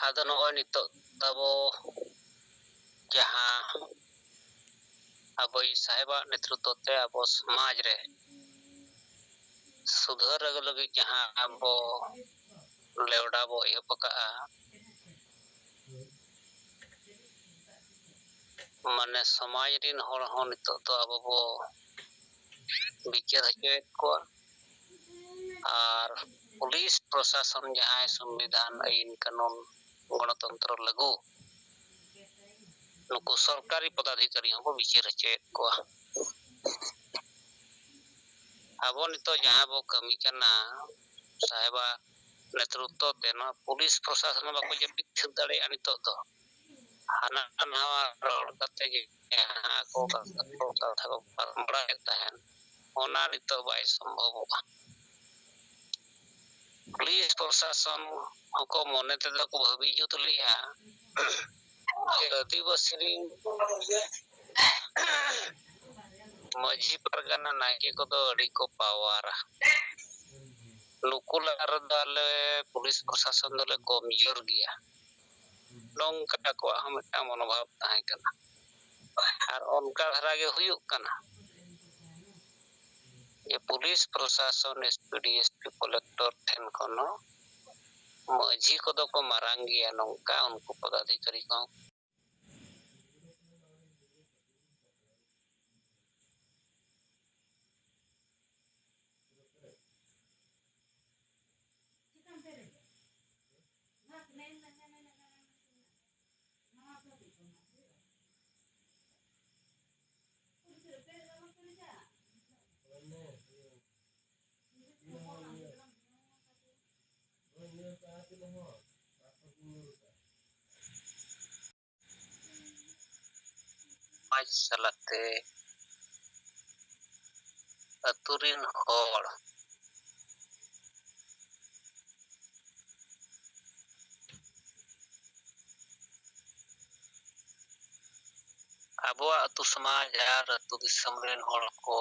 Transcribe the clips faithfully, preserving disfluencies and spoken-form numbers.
ᱟᱫᱚ ᱱᱚᱜᱼᱚᱭ ᱱᱤᱛᱚᱜ ᱛᱟᱵᱚ ᱡᱟᱦᱟᱸ ᱟᱵᱚᱭᱤᱡ ᱥᱟᱦᱮᱵᱟᱜ ᱱᱮᱛᱨᱤᱛᱵ ᱛᱮ ᱟᱵᱚ ᱥᱚᱢᱟᱡᱽ ᱨᱮ ᱥᱩᱫᱷᱟᱹᱨ ᱟᱹᱜᱩ ᱞᱟᱹᱜᱤᱫ ᱡᱟᱦᱟᱸ ᱟᱵᱚ ᱞᱮᱣᱰᱟ ᱵᱚ ᱮᱦᱚᱵ ᱟᱠᱟᱫᱼᱟ, ᱢᱟᱱᱮ ᱥᱚᱢᱟᱡᱽ ᱨᱤᱱ ᱦᱚᱲ ᱦᱚᱸ ᱱᱤᱛᱚᱜ ᱫᱚ ᱟᱵᱚ ᱵᱚ ᱵᱤᱪᱟᱹᱨ ᱦᱚᱪᱚᱭᱮᱫ ᱠᱚᱣᱟ᱾ ᱟᱨ ᱯᱩᱞᱤᱥ ᱯᱨᱚᱥᱟᱥᱚᱱ ᱡᱟᱦᱟᱸᱭ ᱥᱚᱝᱵᱤᱫᱷᱟᱱ, ᱟᱹᱭᱤᱱ ᱠᱟᱹᱱᱩᱱ, ᱜᱚᱱᱚᱛᱚᱱᱛᱨᱚ ᱞᱟᱹᱜᱩ, ᱱᱩᱠᱩ ᱥᱚᱨᱠᱟᱨᱤ ᱯᱚᱫᱟᱫᱷᱤᱠᱟᱨᱤ ᱦᱚᱸᱵᱚ ᱵᱤᱪᱟᱹᱨ ᱦᱚᱪᱚᱭᱮᱫ ᱠᱚᱣᱟ᱾ ᱟᱵᱚ ᱱᱤᱛᱚᱜ ᱡᱟᱦᱟᱸ ᱵᱚ ᱠᱟᱹᱢᱤ ᱠᱟᱱᱟ, ᱥᱟᱦᱮᱵᱟᱜ ᱱᱮᱛᱨᱤᱛᱵ ᱛᱮ ᱱᱚᱣᱟ ᱯᱩᱞᱤᱥ ᱯᱨᱚᱥᱟᱥᱚᱱ ᱵᱟᱠᱚ ᱡᱟᱹᱯᱤᱫ ᱛᱷᱤᱨ ᱫᱟᱲᱮᱭᱟᱜᱼᱟ ᱱᱤᱛᱚᱜ ᱫᱚ᱾ ᱦᱟᱱᱟ ᱱᱟᱣᱟ ᱨᱚᱲ ᱠᱟᱛᱮ ᱜᱮ ᱡᱟᱦᱟᱸ ᱠᱚ ᱠᱟᱛᱷᱟ ᱠᱚ ᱯᱟᱨᱚᱢ ᱵᱟᱲᱟᱭᱮᱫ ᱛᱟᱦᱮᱸᱱ, ᱚᱱᱟ ᱱᱤᱛᱚᱜ ᱵᱟᱭ ᱥᱚᱢᱵᱷᱚᱵᱚᱜᱼᱟ᱾ ᱯᱩᱞᱤᱥ ᱯᱨᱚᱥᱟᱥᱚᱱ ᱦᱚᱸᱠᱚ ᱢᱚᱱᱮ ᱛᱮᱫᱚ ᱠᱚ ᱵᱷᱟᱹᱵᱤ ᱡᱩᱛ ᱞᱮᱜᱼᱟ ᱡᱮ ᱟᱹᱫᱤᱵᱟᱹᱥᱤ ᱨᱤᱱ ᱢᱟᱹᱡᱷᱤ ᱯᱟᱨᱜᱟᱱᱟ ᱱᱟᱭᱠᱮ ᱠᱚᱫᱚ ᱟᱹᱰᱤ ᱠᱚ ᱯᱟᱣᱟᱨᱟ᱾ ᱱᱩᱠᱩ ᱞᱟᱦᱟ ᱨᱮᱫᱚ ᱟᱞᱮ ᱯᱩᱞᱤᱥ ᱯᱨᱚᱥᱟᱥᱚᱱ ᱫᱚᱞᱮ ᱠᱚᱢᱡᱳᱨ ᱜᱮᱭᱟ᱾ ᱱᱚᱝᱠᱟ ᱟᱠᱚᱣᱟᱜ ᱦᱚᱸ ᱢᱤᱫᱴᱟᱝ ᱢᱚᱱᱳᱵᱷᱟᱵ ᱛᱟᱦᱮᱸ ᱠᱟᱱᱟ᱾ ᱟᱨ ᱚᱱᱠᱟ ᱫᱷᱟᱨᱟ ᱜᱮ ᱦᱩᱭᱩᱜ ᱠᱟᱱᱟ ᱡᱮ ᱯᱩᱞᱤᱥ ᱯᱨᱚᱥᱟᱥᱚᱱ, ᱮᱥᱯᱤ, ᱰᱤᱮᱥᱯᱤ, ᱠᱚᱞᱮᱠᱴᱚᱨ ᱴᱷᱮᱱ ᱠᱷᱚᱱ ᱦᱚᱸ ᱢᱟᱹᱡᱷᱤ ᱠᱚᱫᱚ ᱠᱚ ᱢᱟᱨᱟᱝ ᱜᱮᱭᱟ, ᱱᱚᱝᱠᱟ ᱩᱱᱠᱩ ᱯᱚᱫᱟᱫᱷᱤᱠᱟᱨᱤ ᱠᱚᱦᱚᱸ᱾ ᱥᱚᱢᱟᱡᱽ ᱥᱟᱞᱟᱜ ᱛᱮ ᱟᱹᱛᱩ ᱨᱤᱱ ᱦᱚᱲ ᱟᱵᱚᱣᱟᱜ ᱟᱹᱛᱩ ᱥᱚᱢᱟᱡᱽ ᱟᱨ ᱟᱹᱛᱩ ᱫᱤᱥᱚᱢ ᱨᱤᱱ ᱦᱚᱲ ᱠᱚ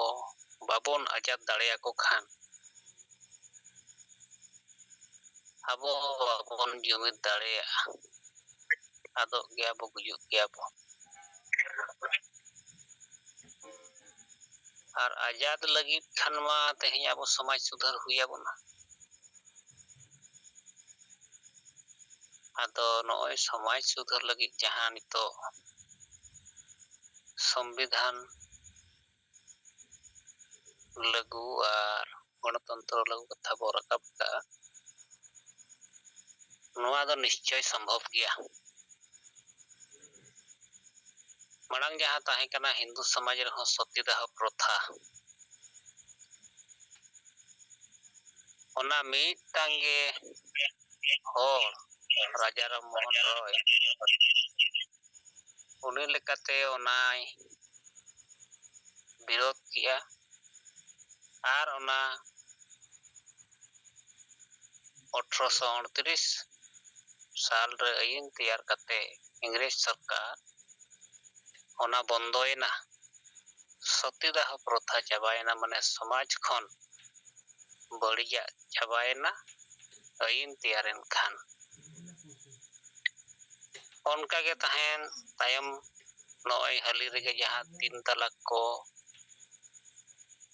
ᱵᱟᱵᱚᱱ ᱟᱡᱟᱫ ᱫᱟᱲᱮᱭᱟᱠᱚ ᱠᱷᱟᱱ, ᱟᱵᱚ ᱵᱟᱵᱚᱱ ᱡᱩᱢᱤᱫ ᱫᱟᱲᱮᱭᱟᱜᱼᱟ, ᱟᱫᱚᱜ ᱜᱮᱭᱟ ᱵᱚ, ᱜᱩᱡᱩᱜ ᱜᱮᱭᱟ ᱵᱚ᱾ ᱟᱨ ᱟᱡᱟᱫ ᱞᱟᱹᱜᱤᱫ ᱠᱷᱟᱱ ᱢᱟ ᱛᱮᱦᱮᱧ ᱟᱵᱚ ᱥᱚᱢᱟᱡᱽ ᱥᱩᱫᱷᱟᱹᱨ ᱦᱩᱭ ᱟᱵᱚᱱᱟ᱾ ᱟᱫᱚ ᱱᱚᱜᱼᱚᱭ ᱥᱚᱢᱟᱡᱽ ᱥᱩᱫᱷᱟᱹᱨ ᱞᱟᱹᱜᱤᱫ ᱡᱟᱦᱟᱸ ᱱᱤᱛᱚᱜ ᱥᱚᱝᱵᱤᱫᱷᱟᱱ ᱞᱟᱹᱜᱩ ᱟᱨ ᱜᱚᱱᱚᱛᱚᱱᱛᱨᱚ ᱞᱟᱹᱜᱩ ᱠᱟᱛᱷᱟ ᱵᱚ ᱨᱟᱠᱟᱵ ᱠᱟᱜᱼᱟ, ᱱᱚᱣᱟ ᱫᱚ ᱱᱤᱥᱪᱚᱭ ᱥᱚᱢᱵᱷᱚᱵ ᱜᱮᱭᱟ᱾ ᱢᱟᱲᱟᱝ ᱡᱟᱦᱟᱸ ᱛᱟᱦᱮᱸ ᱠᱟᱱᱟ ᱦᱤᱱᱫᱩ ᱥᱚᱢᱟᱡᱽ ᱨᱮᱦᱚᱸ ᱥᱚᱛᱤᱫᱟᱦᱚ ᱯᱨᱚᱛᱷᱟ, ᱚᱱᱟ ᱢᱤᱫᱴᱟᱝ ᱜᱮ ᱦᱚᱲ, ᱨᱟᱡᱟ ᱨᱟᱢ ᱢᱳᱦᱚᱱ ᱨᱚᱭ, ᱩᱱᱤ ᱞᱮᱠᱟᱛᱮ ᱚᱱᱟᱭ ᱵᱤᱨᱳᱫᱷ ᱠᱮᱜᱼᱟ᱾ ᱟᱨ ᱚᱱᱟ ᱟᱴᱷᱨᱚᱥᱚ ᱩᱱᱛᱨᱤᱥ ᱥᱟᱞ ᱨᱮ ᱟᱹᱭᱤᱱ ᱛᱮᱭᱟᱨ ᱠᱟᱛᱮ ᱤᱝᱨᱮᱡᱽ ᱥᱚᱨᱠᱟᱨ ᱚᱱᱟ ᱵᱚᱱᱫᱚᱭᱮᱱᱟ᱾ ᱥᱚᱛᱤᱫᱟᱦᱚ ᱯᱨᱚᱛᱷᱟ ᱪᱟᱵᱟᱭᱮᱱᱟ, ᱢᱟᱱᱮ ᱥᱚᱢᱟᱡᱽ ᱠᱷᱚᱱ ᱵᱟᱹᱲᱤᱡᱟᱜ ᱪᱟᱵᱟᱭᱮᱱᱟ ᱟᱹᱭᱤᱱ ᱛᱮᱭᱟᱨᱮᱱ ᱠᱷᱟᱱ᱾ ᱚᱱᱠᱟ ᱜᱮ ᱛᱟᱦᱮᱱ ᱛᱟᱭᱚᱢ, ᱱᱚᱜᱼᱚᱭ ᱦᱟᱹᱞᱤ ᱨᱮᱜᱮ ᱡᱟᱦᱟᱸ ᱛᱤᱱ ᱛᱟᱞᱟᱠ ᱠᱚ,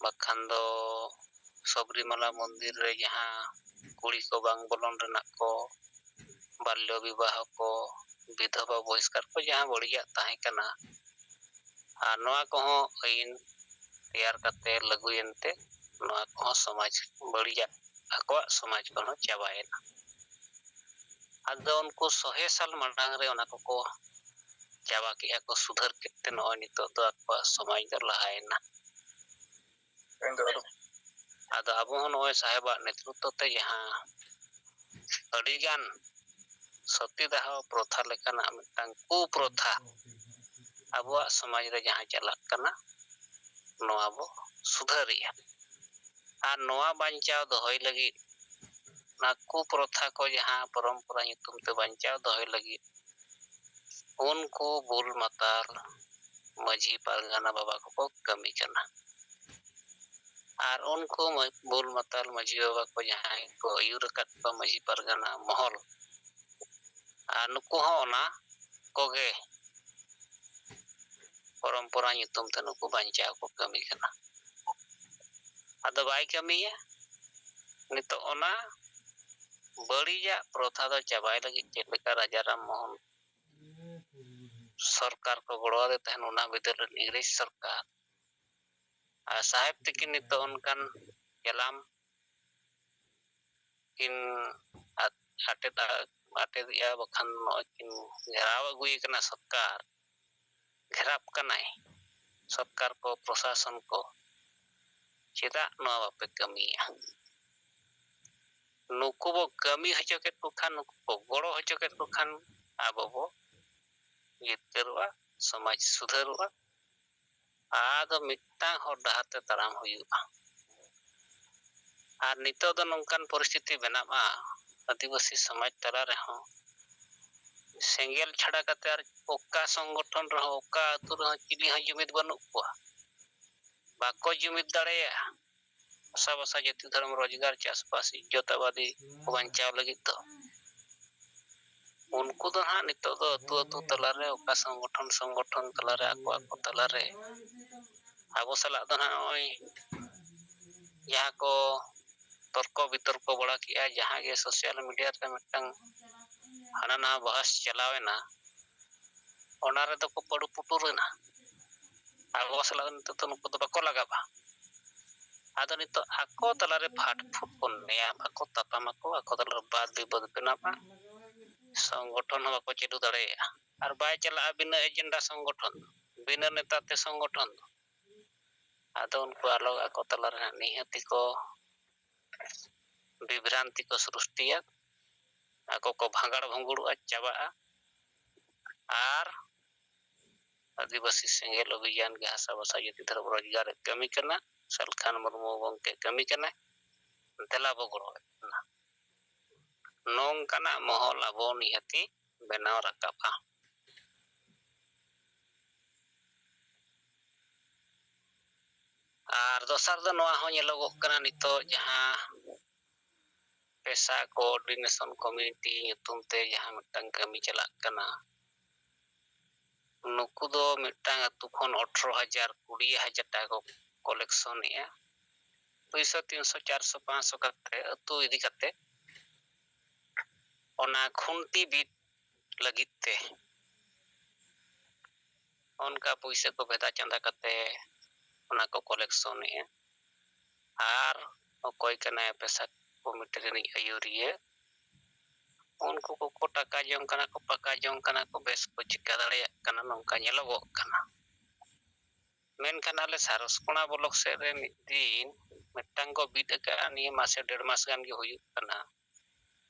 ᱵᱟᱠᱷᱟᱱ ᱫᱚ ᱥᱚᱵᱨᱤᱢᱟᱞᱟ ᱢᱚᱱᱫᱤᱨ ᱨᱮ ᱡᱟᱦᱟᱸ ᱠᱩᱲᱤ ᱠᱚ ᱵᱟᱝ ᱵᱚᱞᱚᱱ ᱨᱮᱱᱟᱜ ᱠᱚ, ᱵᱟᱞᱭᱚ ᱵᱤᱵᱟᱦᱚ ᱠᱚ, ᱵᱤᱫᱷᱚᱵᱟ ᱵᱚᱦᱤᱥᱠᱟᱨ ᱠᱚ, ᱡᱟᱦᱟᱸ ᱵᱟᱹᱲᱤᱡᱟᱜ ᱛᱟᱦᱮᱸ ᱠᱟᱱᱟ, ᱟᱨ ᱱᱚᱣᱟ ᱠᱚᱦᱚᱸ ᱟᱹᱭᱤᱱ ᱛᱮᱭᱟᱨ ᱠᱟᱛᱮ ᱞᱟᱹᱜᱩᱭᱮᱱ ᱛᱮ ᱱᱚᱣᱟ ᱠᱚᱦᱚᱸ ᱥᱚᱢᱟᱡᱽ ᱵᱟᱹᱲᱤᱡᱟᱜ ᱟᱠᱚᱣᱟᱜ ᱥᱚᱢᱟᱡᱽ ᱠᱷᱚᱱ ᱦᱚᱸ ᱪᱟᱵᱟᱭᱮᱱᱟ᱾ ᱟᱫᱚ ᱩᱱᱠᱩ ᱥᱚᱦᱮ ᱥᱟᱞ ᱢᱟᱲᱟᱝ ᱨᱮ ᱚᱱᱟ ᱠᱚᱠᱚ ᱪᱟᱵᱟ ᱠᱮᱜᱼᱟ ᱠᱚ, ᱥᱩᱫᱷᱟᱹᱨ ᱠᱮᱫ ᱛᱮ ᱱᱚᱜᱼᱚᱭ ᱱᱤᱛᱚᱜ ᱫᱚ ᱟᱠᱚᱣᱟᱜ ᱥᱚᱢᱟᱡᱽ ᱫᱚ ᱞᱟᱦᱟᱭᱮᱱᱟ᱾ ᱟᱫᱚ ᱟᱵᱚ ᱦᱚᱸ ᱱᱚᱜᱼᱚᱭ ᱥᱟᱦᱮᱵᱟᱜ ᱱᱮᱛᱨᱤᱛᱵ ᱛᱮ ᱡᱟᱦᱟᱸ ᱟᱹᱰᱤᱜᱟᱱ ᱥᱚᱛᱤᱫᱟᱦᱚ ᱯᱨᱚᱛᱷᱟ ᱞᱮᱠᱟᱱᱟᱜ ᱢᱤᱫᱴᱟᱝ ᱠᱩᱯᱨᱚᱛᱷᱟ ᱟᱵᱚᱣᱟᱜ ᱥᱚᱢᱟᱡᱽ ᱨᱮ ᱡᱟᱦᱟᱸ ᱪᱟᱞᱟᱜ ᱠᱟᱱᱟ, ᱱᱚᱣᱟ ᱵᱚ ᱥᱩᱫᱷᱟᱹᱨᱮᱜᱼᱟ᱾ ᱟᱨ ᱱᱚᱣᱟ ᱵᱟᱧᱪᱟᱣ ᱫᱚᱦᱚᱭ ᱞᱟᱹᱜᱤᱫ, ᱚᱱᱟ ᱠᱩᱯᱨᱚᱛᱷᱟ ᱠᱚ ᱡᱟᱦᱟᱸ ᱯᱚᱨᱚᱢᱯᱚᱨᱟ ᱧᱩᱛᱩᱢ ᱛᱮ ᱵᱟᱧᱪᱟᱣ ᱫᱚᱦᱚᱭ ᱞᱟᱹᱜᱤᱫ, ᱩᱱᱠᱩ ᱵᱩᱞ ᱢᱟᱛᱟᱞ ᱢᱟᱹᱡᱷᱤ ᱯᱟᱨᱜᱟᱱᱟ ᱵᱟᱵᱟ ᱠᱚᱠᱚ ᱠᱟᱹᱢᱤ ᱠᱟᱱᱟ᱾ ᱟᱨ ᱩᱱᱠᱩ ᱢᱟ-, ᱵᱩᱞ ᱢᱟᱛᱟᱞ ᱢᱟᱹᱡᱷᱤ ᱵᱟᱵᱟ ᱠᱚ ᱡᱟᱦᱟᱸᱭ ᱠᱚ ᱟᱹᱭᱩᱨ ᱟᱠᱟᱫ ᱠᱚᱣᱟ ᱢᱟᱹᱡᱷᱤ ᱯᱟᱨᱜᱟᱱᱟ ᱢᱚᱦᱚᱞ, ᱟᱨ ᱱᱩᱠᱩ ᱦᱚᱸ ᱚᱱᱟ ᱠᱚᱜᱮ ᱯᱚᱨᱚᱢᱯᱚᱨᱟ ᱧᱩᱛᱩᱢ ᱛᱮ ᱱᱩᱠᱩ ᱵᱟᱧᱪᱟᱣ ᱠᱚ ᱠᱟᱹᱢᱤ ᱠᱟᱱᱟ᱾ ᱟᱫᱚ ᱵᱟᱭ ᱠᱟᱹᱢᱤᱭᱟ᱾ ᱱᱤᱛᱚᱜ ᱚᱱᱟ ᱵᱟᱹᱲᱤᱡᱟᱜ ᱯᱨᱚᱛᱷᱟ ᱫᱚ ᱪᱟᱵᱟᱭ ᱞᱟᱹᱜᱤᱫ ᱪᱮᱫ ᱞᱮᱠᱟ ᱨᱟᱡᱟ ᱨᱟᱢ ᱢᱳᱦᱚᱱ ᱥᱚᱨᱠᱟᱨ ᱠᱚ ᱜᱚᱲᱚ ᱟᱫᱮ ᱛᱟᱦᱮᱱ, ᱚᱱᱟ ᱵᱤᱫᱟᱹᱞ ᱨᱮᱱ ᱤᱝᱨᱮᱡᱽ ᱥᱚᱨᱠᱟᱨ, ᱟᱨ ᱥᱟᱦᱮᱵᱽ ᱛᱤᱠᱤᱱ ᱱᱤᱛᱚᱜ ᱚᱱᱠᱟᱱ ᱡᱟᱞᱟᱢ ᱠᱤᱱ ᱟᱴᱮᱫ, ᱟᱴᱮᱫᱮᱜᱼᱟ, ᱵᱟᱠᱷᱟᱱ ᱱᱚᱜᱼᱚᱭ ᱠᱤᱱ ᱜᱷᱮᱨᱟᱣ ᱟᱹᱜᱩᱭᱮ ᱠᱟᱱᱟ ᱥᱚᱨᱠᱟᱨ, ᱜᱷᱮᱨᱟᱣ ᱠᱟᱱᱟᱭ ᱥᱚᱨᱠᱟᱨ ᱠᱚ, ᱯᱨᱚᱥᱟᱥᱚᱱ ᱠᱚ᱾ ᱪᱮᱫᱟᱜ ᱱᱚᱣᱟ ᱵᱟᱯᱮ ᱠᱟᱹᱢᱤᱭᱟ? ᱱᱩᱠᱩ ᱵᱚ ᱠᱟᱹᱢᱤ ᱦᱚᱪᱚ ᱠᱮᱫ ᱠᱚ ᱠᱷᱟᱱ, ᱱᱩᱠᱩ ᱠᱚ ᱜᱚᱲᱚ ᱦᱚᱪᱚ ᱠᱮᱫ ᱠᱚ ᱠᱷᱟᱱ ᱟᱵᱚ ᱵᱚ ᱡᱤᱛᱠᱟᱹᱨᱚᱜᱼᱟ, ᱥᱚᱢᱟᱡᱽ ᱥᱩᱫᱷᱟᱹᱨᱚᱜᱼᱟ᱾ ᱟᱫᱚ ᱢᱤᱫᱴᱟᱝ ᱦᱚᱨ ᱰᱟᱦᱟᱨ ᱛᱮ ᱛᱟᱲᱟᱢ ᱦᱩᱭᱩᱜᱼᱟ᱾ ᱟᱨ ᱱᱤᱛᱚᱜ ᱫᱚ ᱱᱚᱝᱠᱟᱱ ᱯᱚᱨᱤᱥᱛᱷᱤᱛᱤ ᱵᱮᱱᱟᱜᱼᱟ, ᱟᱹᱫᱤᱵᱟᱹᱥᱤ ᱥᱚᱢᱟᱡᱽ ᱛᱟᱞᱟ ᱨᱮᱦᱚᱸ ᱥᱮᱸᱜᱮᱞ ᱪᱷᱟᱰᱟ ᱠᱟᱛᱮ ᱟᱨ ᱚᱠᱟ ᱥᱚᱝᱜᱚᱴᱷᱚᱱ ᱨᱮᱦᱚᱸ, ᱚᱠᱟ ᱟᱹᱛᱩ ᱨᱮᱦᱚᱸ ᱪᱤᱞᱤ ᱦᱚᱸ ᱡᱩᱢᱤᱫ ᱵᱟᱹᱱᱩᱜ ᱠᱚᱣᱟ, ᱵᱟᱠᱚ ᱡᱩᱢᱤᱫ ᱫᱟᱲᱮᱭᱟᱜᱼᱟ᱾ ᱵᱷᱟᱥᱟ, ᱵᱷᱟᱥᱟ, ᱡᱟᱹᱛᱤ, ᱫᱷᱚᱨᱚᱢ, ᱨᱳᱡᱽᱜᱟᱨ, ᱪᱟᱥᱵᱟᱥ, ᱤᱡᱽᱡᱚᱛ ᱟᱵᱟᱫᱤ ᱠᱚ ᱵᱟᱧᱪᱟᱣ ᱞᱟᱹᱜᱤᱫ ᱫᱚ ᱩᱱᱠᱩ ᱫᱚ ᱦᱟᱸᱜ ᱱᱤᱛᱚᱜ ᱫᱚ ᱟᱹᱛᱩ, ᱟᱹᱛᱩ ᱛᱟᱞᱟᱨᱮ, ᱚᱠᱟ ᱥᱚᱝᱜᱚᱴᱷᱚᱱ, ᱥᱚᱝᱜᱚᱴᱷᱚᱱ ᱛᱟᱞᱟᱨᱮ, ᱟᱠᱚ, ᱟᱠᱚ ᱛᱟᱞᱟᱨᱮ ᱟᱵᱚ ᱥᱟᱞᱟᱜ ᱫᱚ ᱦᱟᱸᱜ ᱱᱚᱜᱼᱚᱭ ᱡᱟᱦᱟᱸ ᱠᱚ ᱛᱚᱨᱠᱚ ᱵᱤᱛᱚᱨᱠᱚ ᱵᱟᱲᱟ ᱠᱮᱜᱼᱟ, ᱡᱟᱦᱟᱸ ᱜᱮ social media ᱨᱮ ᱢᱤᱫᱴᱟᱝ ᱦᱟᱱᱟ ᱱᱟᱣᱟ ᱵᱟᱦᱟᱥ ᱪᱟᱞᱟᱣ ᱮᱱᱟ, ᱚᱱᱟ ᱨᱮᱫᱚ ᱠᱚ ᱯᱟᱹᱰᱩ ᱯᱩᱴᱩᱨ ᱮᱱᱟ᱾ ᱟᱵᱚ ᱥᱟᱞᱟᱜ ᱫᱚ ᱱᱤᱛᱚᱜ ᱫᱚ ᱱᱩᱠᱩ ᱫᱚ ᱵᱟᱠᱚ ᱞᱟᱜᱟᱜᱼᱟ᱾ ᱟᱫᱚ ᱱᱤᱛᱚᱜ ᱟᱠᱚ ᱛᱟᱞᱟᱨᱮ ᱯᱷᱟᱴ ᱯᱷᱩᱴ ᱠᱚ ᱱᱮᱭᱟᱢ ᱟᱠᱚ, ᱛᱟᱯᱟᱢ ᱟᱠᱚ, ᱟᱠᱚ ᱛᱟᱞᱟᱨᱮ ᱵᱟᱫ ᱵᱤᱵᱟᱹᱫ ᱵᱮᱱᱟᱜᱼᱟ, ᱥᱚᱝᱜᱚᱴᱷᱚᱱ ᱦᱚᱸ ᱵᱟᱠᱚ ᱪᱟᱹᱞᱩ ᱫᱟᱲᱮᱭᱟᱜᱼᱟ᱾ ᱟᱨ ᱵᱟᱭ ᱪᱟᱞᱟᱜᱼᱟ ᱵᱤᱱᱟᱹ agenda ᱥᱚᱝᱜᱚᱴᱷᱚᱱ ᱫᱚ, ᱵᱤᱱᱟᱹ ᱱᱮᱛᱟ ᱛᱮ ᱥᱚᱝᱜᱚᱴᱷᱚᱱ ᱫᱚ᱾ ᱟᱫᱚ ᱩᱱᱠᱩ ᱟᱞᱚ ᱟᱠᱚ ᱛᱟᱞᱟᱨᱮ ᱦᱟᱸᱜ ᱱᱤᱦᱟᱹᱛᱤ ᱠᱚ ᱵᱤᱵᱷᱨᱟᱱᱛᱤ ᱠᱚ ᱥᱨᱤᱥᱴᱤᱭᱟ, ᱟᱠᱚ ᱠᱚ ᱵᱷᱟᱸᱜᱟᱲ ᱵᱷᱩᱸᱜᱩᱲᱚᱜᱼᱟ, ᱪᱟᱵᱟᱜᱼᱟ᱾ ᱟᱨ ᱟᱹᱫᱤᱵᱟᱹᱥᱤ ᱥᱮᱸᱜᱮᱞ ᱚᱵᱷᱤᱡᱟᱱ ᱜᱮ ᱦᱟᱥᱟ ᱵᱷᱟᱥᱟ ᱡᱟᱹᱛᱤ ᱫᱷᱚᱨᱚᱢ ᱨᱳᱡᱽᱜᱟᱨ ᱨᱮ ᱠᱟᱹᱢᱤ ᱠᱟᱱᱟ, ᱥᱟᱞᱠᱷᱟᱱ ᱢᱩᱨᱢᱩ ᱜᱚᱢᱠᱮ ᱠᱟᱹᱢᱤ ᱠᱟᱱᱟᱭ, ᱫᱮᱞᱟ ᱵᱚ ᱜᱚᱲᱚ ᱟᱭ ᱠᱟᱱᱟ᱾ ᱱᱚᱝᱠᱟᱱᱟᱜ ᱢᱚᱦᱚᱞ ᱟᱵᱚ ᱱᱤᱦᱟᱹᱛᱤ ᱵᱮᱱᱟᱣ ᱨᱟᱠᱟᱵᱼᱟ᱾ ᱟᱨ ᱫᱚᱥᱟᱨ ᱫᱚ ᱱᱚᱣᱟ ᱦᱚᱸ ᱧᱮᱞᱚᱜᱚᱜ ᱠᱟᱱᱟ, ᱱᱤᱛᱚᱜ ᱡᱟᱦᱟᱸ ᱯᱮᱥᱟ ᱠᱳᱚᱨᱰᱤᱱᱮᱥᱚᱱ ᱠᱚᱢᱤᱴᱤ ᱧᱩᱛᱩᱢ ᱛᱮ ᱡᱟᱦᱟᱸ ᱢᱤᱫᱴᱟᱝ ᱠᱟᱹᱢᱤ ᱪᱟᱞᱟᱜ ᱠᱟᱱᱟ, ᱱᱩᱠᱩ ᱫᱚ ᱢᱤᱫᱴᱟᱝ ᱟᱹᱛᱩ ᱠᱷᱚᱱ ᱟᱴᱷᱨᱚ ᱦᱟᱡᱟᱨ, ᱠᱩᱲᱤ ᱦᱟᱡᱟᱨ ᱴᱟᱠᱟ ᱠᱚ ᱠᱚᱞᱮᱠᱥᱚᱱᱮᱜᱼᱟ᱾ ᱫᱩᱭᱥᱚ, ᱛᱤᱱᱥᱚ, ᱪᱟᱨᱥᱚ, ᱯᱟᱸᱪᱥᱚ ᱠᱟᱛᱮ ᱟᱹᱛᱩ ᱤᱫᱤ ᱠᱟᱛᱮ ᱚᱱᱟ ᱠᱷᱩᱱᱴᱤ ᱵᱤᱫ ᱞᱟᱹᱜᱤᱫ ᱛᱮ ᱚᱱᱠᱟ ᱯᱩᱭᱥᱟᱹ ᱠᱚ ᱵᱷᱮᱫᱟ ᱪᱟᱸᱫᱟ ᱠᱟᱛᱮ ᱚᱱᱟ ᱠᱚ ᱠᱚᱞᱮᱠᱥᱚᱱᱮᱜᱼᱟ᱾ ᱟᱨ ᱚᱠᱚᱭ ᱠᱟᱱᱟᱭ ᱯᱮᱥᱟ ᱠᱚᱢᱤᱴᱤ ᱨᱤᱱᱤᱡ ᱟᱹᱭᱩᱨᱤᱭᱟᱹ, ᱩᱱᱠᱩ ᱠᱚᱠᱚ ᱴᱟᱠᱟ ᱡᱚᱝ ᱠᱟᱱᱟ ᱠᱚ, ᱯᱟᱠᱟ ᱡᱚᱝ ᱠᱟᱱᱟ ᱠᱚ, ᱵᱮᱥ ᱠᱚ ᱪᱤᱠᱟ ᱫᱟᱲᱮᱭᱟᱜ ᱠᱟᱱᱟ, ᱱᱚᱝᱠᱟ ᱧᱮᱞᱚᱜᱚᱜ ᱠᱟᱱᱟ᱾ ᱢᱮᱱᱠᱷᱟᱱ ᱟᱞᱮ ᱥᱟᱨᱚᱥᱠᱳᱱᱟ ᱵᱞᱚᱠ ᱥᱮᱫ ᱨᱮ ᱢᱤᱫ ᱫᱤᱱ ᱢᱤᱫᱴᱟᱝ ᱠᱚ ᱵᱤᱫ ᱟᱠᱟᱫᱼᱟ, ᱱᱤᱭᱟᱹ ᱢᱟᱥᱮ ᱰᱮᱲ ᱢᱟᱥ ᱜᱟᱱ ᱜᱮ ᱦᱩᱭᱩᱜ ᱠᱟᱱᱟ᱾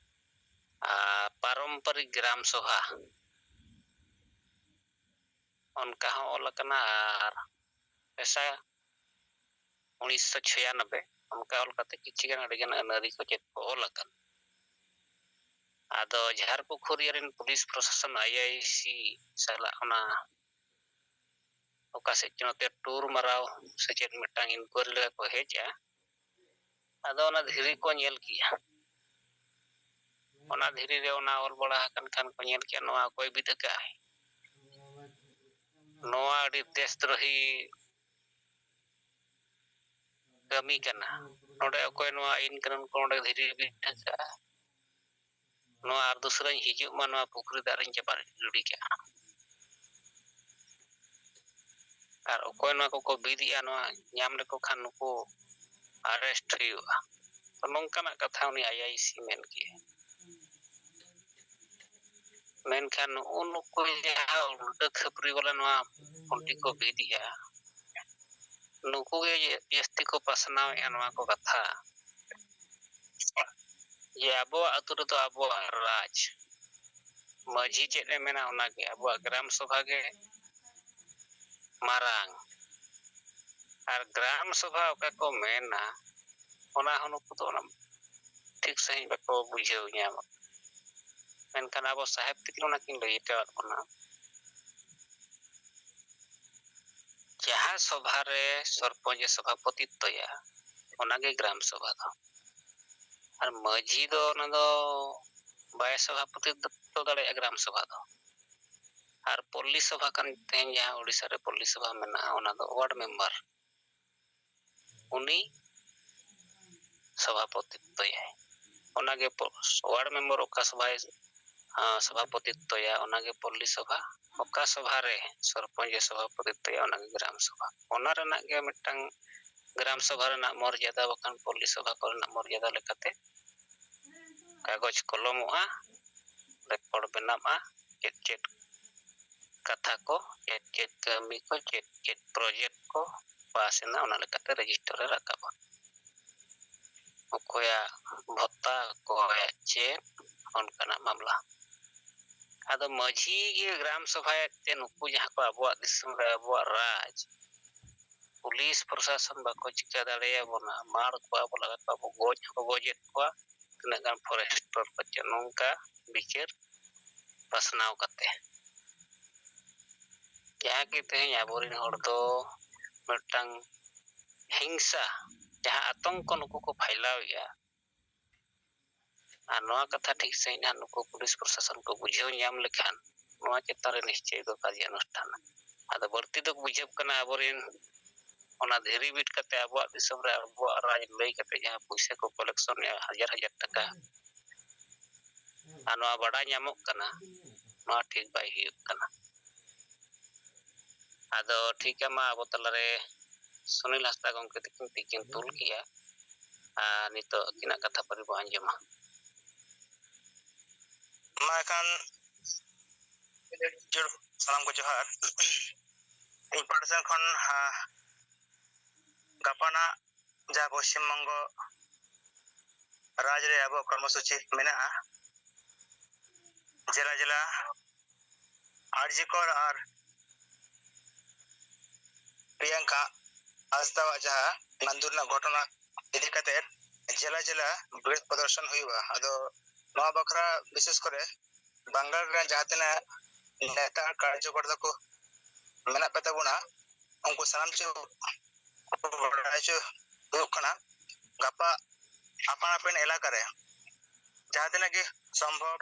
ᱟᱨ ᱯᱟᱨᱚᱢᱯᱚᱨᱤᱠ ᱜᱨᱟᱢ ᱥᱚᱵᱷᱟ ᱚᱱᱠᱟ ᱦᱚᱸ ᱚᱞ ᱟᱠᱟᱱᱟ, ᱟᱨ ᱯᱮᱥᱟ ᱩᱱᱤᱥᱥᱚ ᱪᱷᱤᱭᱟᱱᱚᱵᱵᱳᱭ ᱚᱱᱠᱟ ᱚᱞ ᱠᱟᱛᱮ ᱠᱤᱪᱷᱤ ᱜᱟᱱ ᱟᱹᱰᱤ ᱜᱟᱱ ᱟᱹᱱ ᱟᱹᱨᱤ ᱠᱚ ᱪᱮᱫ ᱠᱚ ᱚᱞ ᱟᱠᱟᱱᱟ᱾ ᱟᱫᱚ ᱡᱷᱟᱲᱯᱩᱠᱷᱩᱨᱤᱭᱟᱹ ᱨᱮᱱ ᱯᱩᱞᱤᱥ ᱯᱨᱚᱥᱟᱥᱚᱱ, ᱟᱭ ᱟᱭ ᱥᱤ, ᱥᱟᱞᱟᱜ ᱚᱱᱟ ᱚᱠᱟ ᱥᱮᱫ ᱪᱚ ᱱᱚᱛᱮ ᱴᱩᱨ ᱢᱟᱨᱟᱣ ᱥᱮ ᱪᱮᱫ ᱢᱤᱫᱴᱟᱝ ᱤᱱᱠᱩᱭᱟᱨᱤ ᱞᱮᱠᱟ ᱠᱚ ᱦᱮᱡᱼᱟ᱾ ᱟᱫᱚ ᱚᱱᱟ ᱫᱷᱤᱨᱤ ᱠᱚ ᱧᱮᱞ ᱠᱮᱜᱼᱟ᱾ ᱚᱱᱟ ᱫᱷᱤᱨᱤ ᱨᱮ ᱚᱱᱟ ᱚᱞ ᱵᱟᱲᱟ ᱟᱠᱟᱱ ᱠᱷᱟᱱ ᱠᱚ ᱧᱮᱞ ᱠᱮᱜᱼᱟ, ᱱᱚᱣᱟ ᱚᱠᱚᱭ ᱵᱤᱫ ᱟᱠᱟᱫᱼᱟᱭ? ᱱᱚᱣᱟ ᱟᱹᱰᱤ ᱫᱮᱥᱫᱨᱳᱦᱤ ᱠᱟᱹᱢᱤ ᱠᱟᱱᱟ᱾ ᱱᱚᱰᱮ ᱚᱠᱚᱭ ᱱᱚᱣᱟ ᱟᱹᱭᱤᱱ ᱠᱟᱹᱱᱩᱱ ᱠᱚ ᱱᱚᱰᱮ ᱫᱷᱤᱨᱤ ᱵᱤᱫ ᱟᱠᱟᱫᱼᱟ? ᱱᱚᱣᱟ ᱟᱨ ᱫᱚᱥᱨᱟᱧ ᱦᱤᱡᱩᱜ ᱢᱟ, ᱱᱚᱣᱟ ᱯᱩᱠᱷᱨᱤ ᱫᱟᱜ ᱨᱤᱧ ᱪᱟᱯᱟᱫ ᱜᱤᱰᱤ ᱠᱟᱜᱼᱟ᱾ ᱟᱨ ᱚᱠᱚᱭ ᱱᱚᱣᱟ ᱠᱚᱠᱚ ᱵᱤᱫ ᱮᱜᱼᱟ, ᱱᱚᱣᱟ ᱧᱟᱢ ᱞᱮᱠᱚ ᱠᱷᱟᱱ ᱱᱩᱠᱩ ᱟᱨᱮᱥᱴ ᱦᱩᱭᱩᱜᱼᱟ᱾ ᱛᱚ ᱱᱚᱝᱠᱟᱱᱟᱜ ᱠᱟᱛᱷᱟ ᱩᱱᱤ ᱟᱭ ᱟᱭ ᱥᱤ ᱢᱮᱱ ᱠᱮᱜᱼᱟ᱾ ᱢᱮᱱᱠᱷᱟᱱ ᱱᱩᱜᱼᱩ ᱱᱩᱠᱩ ᱡᱟᱦᱟᱸ ᱩᱞᱴᱟᱹ ᱠᱷᱟᱹᱯᱟᱹᱨᱤ ᱵᱟᱞᱟ ᱱᱚᱣᱟ ᱠᱷᱩᱱᱴᱤ ᱠᱚ ᱵᱤᱫ ᱮᱜᱼᱟ, ᱱᱩᱠᱩ ᱜᱮ ᱡᱟᱹᱥᱛᱤ ᱠᱚ ᱯᱟᱥᱱᱟᱣᱮᱫᱼᱟ ᱱᱚᱣᱟ ᱠᱚ ᱠᱟᱛᱷᱟ, ᱡᱮ ᱟᱵᱚᱣᱟᱜ ᱟᱹᱛᱩ ᱨᱮᱫᱚ ᱟᱵᱚᱣᱟᱜ ᱨᱟᱡᱽ, ᱢᱟᱹᱡᱷᱤ ᱪᱮᱫ ᱮ ᱢᱮᱱᱟ ᱚᱱᱟᱜᱮ, ᱟᱵᱚᱣᱟᱜ ᱜᱨᱟᱢ ᱥᱚᱵᱷᱟ ᱜᱮ ᱢᱟᱨᱟᱝ᱾ ᱟᱨ ᱜᱨᱟᱢ ᱥᱚᱵᱷᱟ ᱚᱠᱟ ᱠᱚ ᱢᱮᱱᱟ, ᱚᱱᱟ ᱦᱚᱸ ᱱᱩᱠᱩ ᱫᱚ ᱚᱱᱟ ᱴᱷᱤᱠ ᱥᱟᱺᱦᱤᱡ ᱵᱟᱠᱚ ᱵᱩᱡᱷᱟᱹᱣ ᱧᱟᱢᱟ᱾ ᱢᱮᱱᱠᱷᱟᱱ ᱟᱵᱚ ᱥᱟᱦᱮᱵᱽ ᱛᱤᱠᱤᱱ ᱚᱱᱟ ᱠᱤᱱ ᱞᱟᱹᱭ ᱦᱚᱴᱚᱣᱟᱫ ᱵᱚᱱᱟ᱾ ᱡᱟᱦᱟᱸ ᱥᱚᱵᱷᱟ ᱨᱮ ᱥᱚᱨᱯᱚᱧᱪ ᱮ ᱥᱚᱵᱷᱟᱯᱚᱛᱤᱛᱛᱚᱭᱟ, ᱚᱱᱟᱜᱮ ᱜᱨᱟᱢ ᱥᱚᱵᱷᱟ ᱫᱚ᱾ ᱟᱨ ᱢᱟᱹᱡᱷᱤ ᱫᱚ ᱚᱱᱟ ᱫᱚ ᱵᱟᱭ ᱥᱚᱵᱷᱟᱯᱚᱛᱤᱛᱛᱚ ᱫᱟᱲᱮᱭᱟᱜᱼᱟ ᱜᱨᱟᱢ ᱥᱚᱵᱷᱟ ᱫᱚ᱾ ᱟᱨ ᱯᱚᱞᱞᱤ ᱥᱚᱵᱷᱟ ᱠᱟᱱ, ᱛᱮᱦᱮᱧ ᱡᱟᱦᱟᱸ ᱳᱰᱤᱥᱟ ᱨᱮ ᱯᱚᱞᱞᱤ ᱥᱚᱵᱷᱟ ᱢᱮᱱᱟᱜᱼᱟ, ᱚᱱᱟ ᱫᱚ ᱣᱟᱨᱰ ᱢᱮᱢᱵᱟᱨ ᱩᱱᱤ ᱥᱚᱵᱷᱟᱯᱚᱛᱤᱛᱛᱚᱭᱟᱭ᱾ ᱚᱱᱟᱜᱮ ᱯᱚ-, ᱣᱟᱨᱰ ᱢᱮᱢᱵᱟᱨ ᱚᱠᱟ ᱥᱚᱵᱷᱟᱭ, ᱟᱸ, ᱥᱚᱵᱷᱟᱯᱚᱛᱤᱛᱛᱚᱭᱟ, ᱚᱱᱟᱜᱮ ᱯᱚᱞᱞᱤ ᱥᱚᱵᱷᱟ᱾ ᱚᱠᱟ ᱥᱚᱵᱷᱟ ᱨᱮ ᱥᱚᱨᱯᱚᱧᱪ ᱮ ᱥᱚᱵᱷᱟᱯᱚᱛᱤᱛᱛᱚᱭᱟ, ᱚᱱᱟᱜᱮ ᱜᱨᱟᱢ ᱥᱚᱵᱷᱟ᱾ ᱚᱱᱟ ᱨᱮᱱᱟᱜ ᱜᱮ ᱢᱤᱫᱴᱟᱝ ᱜᱨᱟᱢ ᱥᱚᱵᱷᱟ ᱨᱮᱱᱟᱜ ᱢᱚᱨᱡᱟᱫᱟ ᱵᱟᱠᱷᱟᱱ ᱯᱚᱞᱞᱤ ᱥᱚᱵᱷᱟ ᱠᱚᱨᱮᱱᱟᱜ ᱢᱚᱨᱡᱟᱫᱟ ᱞᱮᱠᱟᱛᱮ ᱠᱟᱜᱚᱡᱽ ᱠᱚᱞᱚᱢᱚᱜᱼᱟ, ᱨᱮᱠᱚᱨᱰ ᱵᱮᱱᱟᱜᱼᱟ, ᱪᱮᱫ ᱪᱮᱫ ᱠᱟᱛᱷᱟ ᱠᱚ, ᱪᱮᱫ ᱪᱮᱫ ᱠᱟᱹᱢᱤ ᱠᱚ, ᱪᱮᱫ ᱪᱮᱫ ᱯᱨᱚᱡᱮᱠᱴ ᱠᱚ ᱯᱟᱥ ᱮᱱᱟ, ᱚᱱᱟ ᱞᱮᱠᱟᱛᱮ ᱨᱮᱡᱤᱥᱴᱟᱨ ᱨᱮ ᱨᱟᱠᱟᱵᱼᱟ᱾ ᱚᱠᱚᱭᱟᱜ ᱵᱷᱚᱛᱟ, ᱚᱠᱚᱭᱟᱜ ᱪᱮᱫ, ᱚᱱᱠᱟᱱᱟᱜ ᱢᱟᱢᱞᱟ᱾ ᱟᱫᱚ ᱢᱟᱹᱡᱷᱤ ᱜᱮ ᱜᱨᱟᱢ ᱥᱚᱵᱷᱟᱭᱮᱫ ᱛᱮ ᱱᱩᱠᱩ ᱡᱟᱦᱟᱸ ᱠᱚ ᱟᱵᱚᱣᱟᱜ ᱫᱤᱥᱚᱢ ᱨᱮ ᱟᱵᱚᱣᱟᱜ ᱨᱟᱡᱽ, ᱯᱩᱞᱤᱥ ᱯᱨᱚᱥᱟᱥᱚᱱ ᱵᱟᱠᱚ ᱪᱤᱠᱟᱹ ᱫᱟᱲᱮᱭᱟᱵᱚᱱᱟ, ᱢᱟᱨ ᱠᱚᱣᱟ ᱵᱚ, ᱞᱟᱜᱟ ᱠᱚᱣᱟ ᱵᱚ, ᱜᱚᱡ ᱦᱚᱸᱠᱚ ᱜᱚᱡᱮᱫ ᱠᱚᱣᱟ, ᱛᱤᱱᱟᱹᱜ ᱜᱟᱱ ᱯᱷᱚᱨᱮᱥᱴᱚᱨ ᱠᱚ ᱪᱮᱫ, ᱱᱚᱝᱠᱟ ᱵᱤᱪᱟᱹᱨ ᱯᱟᱥᱱᱟᱣ ᱠᱟᱛᱮ᱾ ᱡᱟᱦᱟᱸ ᱠᱤ ᱛᱮᱦᱮᱧ ᱟᱵᱚᱨᱮᱱ ᱦᱚᱲ ᱫᱚ ᱢᱤᱫᱴᱟᱝ ᱦᱤᱝᱥᱟ, ᱡᱟᱦᱟᱸ ᱟᱛᱚᱝᱠᱚ ᱱᱩᱠᱩ ᱠᱚ ᱯᱷᱟᱭᱞᱟᱣᱮᱫᱼᱟ, ᱟᱨ ᱱᱚᱣᱟ ᱠᱟᱛᱷᱟ ᱴᱷᱤᱠ ᱥᱟᱺᱦᱤᱡ ᱱᱟᱦᱟᱜ ᱱᱩᱠᱩ ᱯᱩᱞᱤᱥ ᱯᱨᱚᱥᱟᱥᱚᱱ ᱠᱚ ᱵᱩᱡᱷᱟᱹᱣ ᱧᱟᱢ ᱞᱮᱠᱷᱟᱱ ᱱᱚᱣᱟ ᱪᱮᱛᱟᱱ ᱨᱮ ᱱᱤᱥᱪᱚᱭ ᱠᱚ ᱠᱟᱨᱭᱟᱱᱩᱥᱴᱷᱟᱱᱟ᱾ ᱟᱫᱚ ᱵᱟᱹᱲᱛᱤ ᱫᱚ ᱵᱩᱡᱷᱟᱹᱜ ᱠᱟᱱᱟ ᱟᱵᱚᱨᱮᱱ ᱚᱱᱟ ᱫᱷᱤᱨᱤ ᱵᱤᱫ ᱠᱟᱛᱮ ᱟᱵᱚᱣᱟᱜ ᱫᱤᱥᱚᱢ ᱨᱮ ᱟᱵᱚᱣᱟᱜ ᱨᱟᱡᱽ ᱞᱟᱹᱭ ᱠᱟᱛᱮ ᱡᱟᱦᱟᱸ ᱯᱩᱭᱥᱟᱹ ᱠᱚ ᱠᱚᱞᱮᱠᱥᱚᱱᱮᱜᱼᱟ ᱦᱟᱡᱟᱨ ᱦᱟᱡᱟᱨ ᱴᱟᱠᱟ, ᱟᱨ ᱱᱚᱣᱟ ᱵᱟᱰᱟᱭ ᱧᱟᱢᱚᱜ ᱠᱟᱱᱟ, ᱱᱚᱣᱟ ᱴᱷᱤᱠ ᱵᱟᱭ ᱦᱩᱭᱩᱜ ᱠᱟᱱᱟ᱾ ᱟᱫᱚ ᱴᱷᱤᱠ ᱜᱮᱭᱟ, ᱢᱟ ᱟᱵᱚ ᱛᱟᱞᱟᱨᱮ ᱥᱩᱱᱤᱞ ᱦᱟᱸᱥᱫᱟ ᱜᱚᱢᱠᱮ ᱛᱟᱹᱠᱤᱱ ᱛᱤᱠᱤᱱ ᱛᱩᱞ ᱠᱮᱜᱼᱟ, ᱟᱨ ᱱᱤᱛᱚᱜ ᱟᱹᱠᱤᱱᱟᱜ ᱠᱟᱛᱷᱟ ᱯᱟᱹᱨᱤ ᱵᱚ ᱟᱸᱡᱚᱢᱟ᱾ ᱢᱟ ᱮᱱᱠᱷᱟᱱ ᱡᱚ-, ᱥᱟᱱᱟᱢ ᱠᱚ ᱡᱚᱦᱟᱨ᱾ ᱤᱧ ᱯᱟᱦᱴᱟ ᱥᱮᱱ ᱠᱷᱚᱱ, ᱦᱟ, ᱜᱟᱯᱟᱱᱟᱜ ᱡᱟᱦᱟᱸ ᱯᱚᱥᱪᱤᱢ ᱵᱚᱝᱜᱚ ᱨᱟᱡᱽ ᱨᱮ ᱟᱵᱚᱣᱟᱜ ᱠᱚᱨᱢᱚᱥᱩᱪᱤ ᱢᱮᱱᱟᱜᱼᱟ, ᱡᱮᱞᱟ ᱡᱮᱞᱟ ᱟᱨ ᱡᱤ ᱠᱚᱨ ᱟᱨ ᱯᱨᱤᱭᱟᱝᱠᱟ ᱦᱟᱸᱥᱫᱟᱣᱟᱜ ᱡᱟᱦᱟᱸ ᱱᱟᱱᱫᱩᱨ ᱨᱮᱱᱟᱜ ᱜᱷᱚᱴᱚᱱᱟ ᱤᱫᱤ ᱠᱟᱛᱮ ᱡᱮᱞᱟ ᱡᱮᱞᱟ ᱵᱤᱨᱳᱫ ᱯᱨᱚᱫᱚᱨᱥᱚᱱ ᱦᱩᱭᱩᱜᱼᱟ᱾ ᱟᱫᱚ ᱱᱚᱣᱟ ᱵᱟᱠᱷᱨᱟ ᱵᱤᱥᱮᱥ ᱠᱚᱨᱮ ᱵᱟᱝᱜᱟᱞ ᱨᱮᱱ ᱡᱟᱦᱟᱸ ᱛᱤᱱᱟᱹᱜ ᱱᱮᱛᱟ ᱟᱨ ᱠᱟᱨᱡᱚᱠᱚᱨᱛᱟ ᱠᱚ ᱢᱮᱱᱟᱜ ᱯᱮ ᱛᱟᱵᱚᱱᱟ, ᱩᱱᱠᱩ ᱥᱟᱱᱟᱢ ᱪᱮᱫ ᱵᱟᱲᱟᱭ ᱦᱚᱪᱚ ᱦᱩᱭᱩᱜ ᱠᱟᱱᱟ᱾ ᱜᱟᱯᱟ ᱟᱯᱟᱱ ᱟᱹᱯᱤᱱ ᱮᱞᱟᱠᱟ ᱨᱮ ᱡᱟᱦᱟᱸ ᱛᱤᱱᱟᱹᱜ ᱜᱮ ᱥᱚᱢᱵᱷᱚᱵ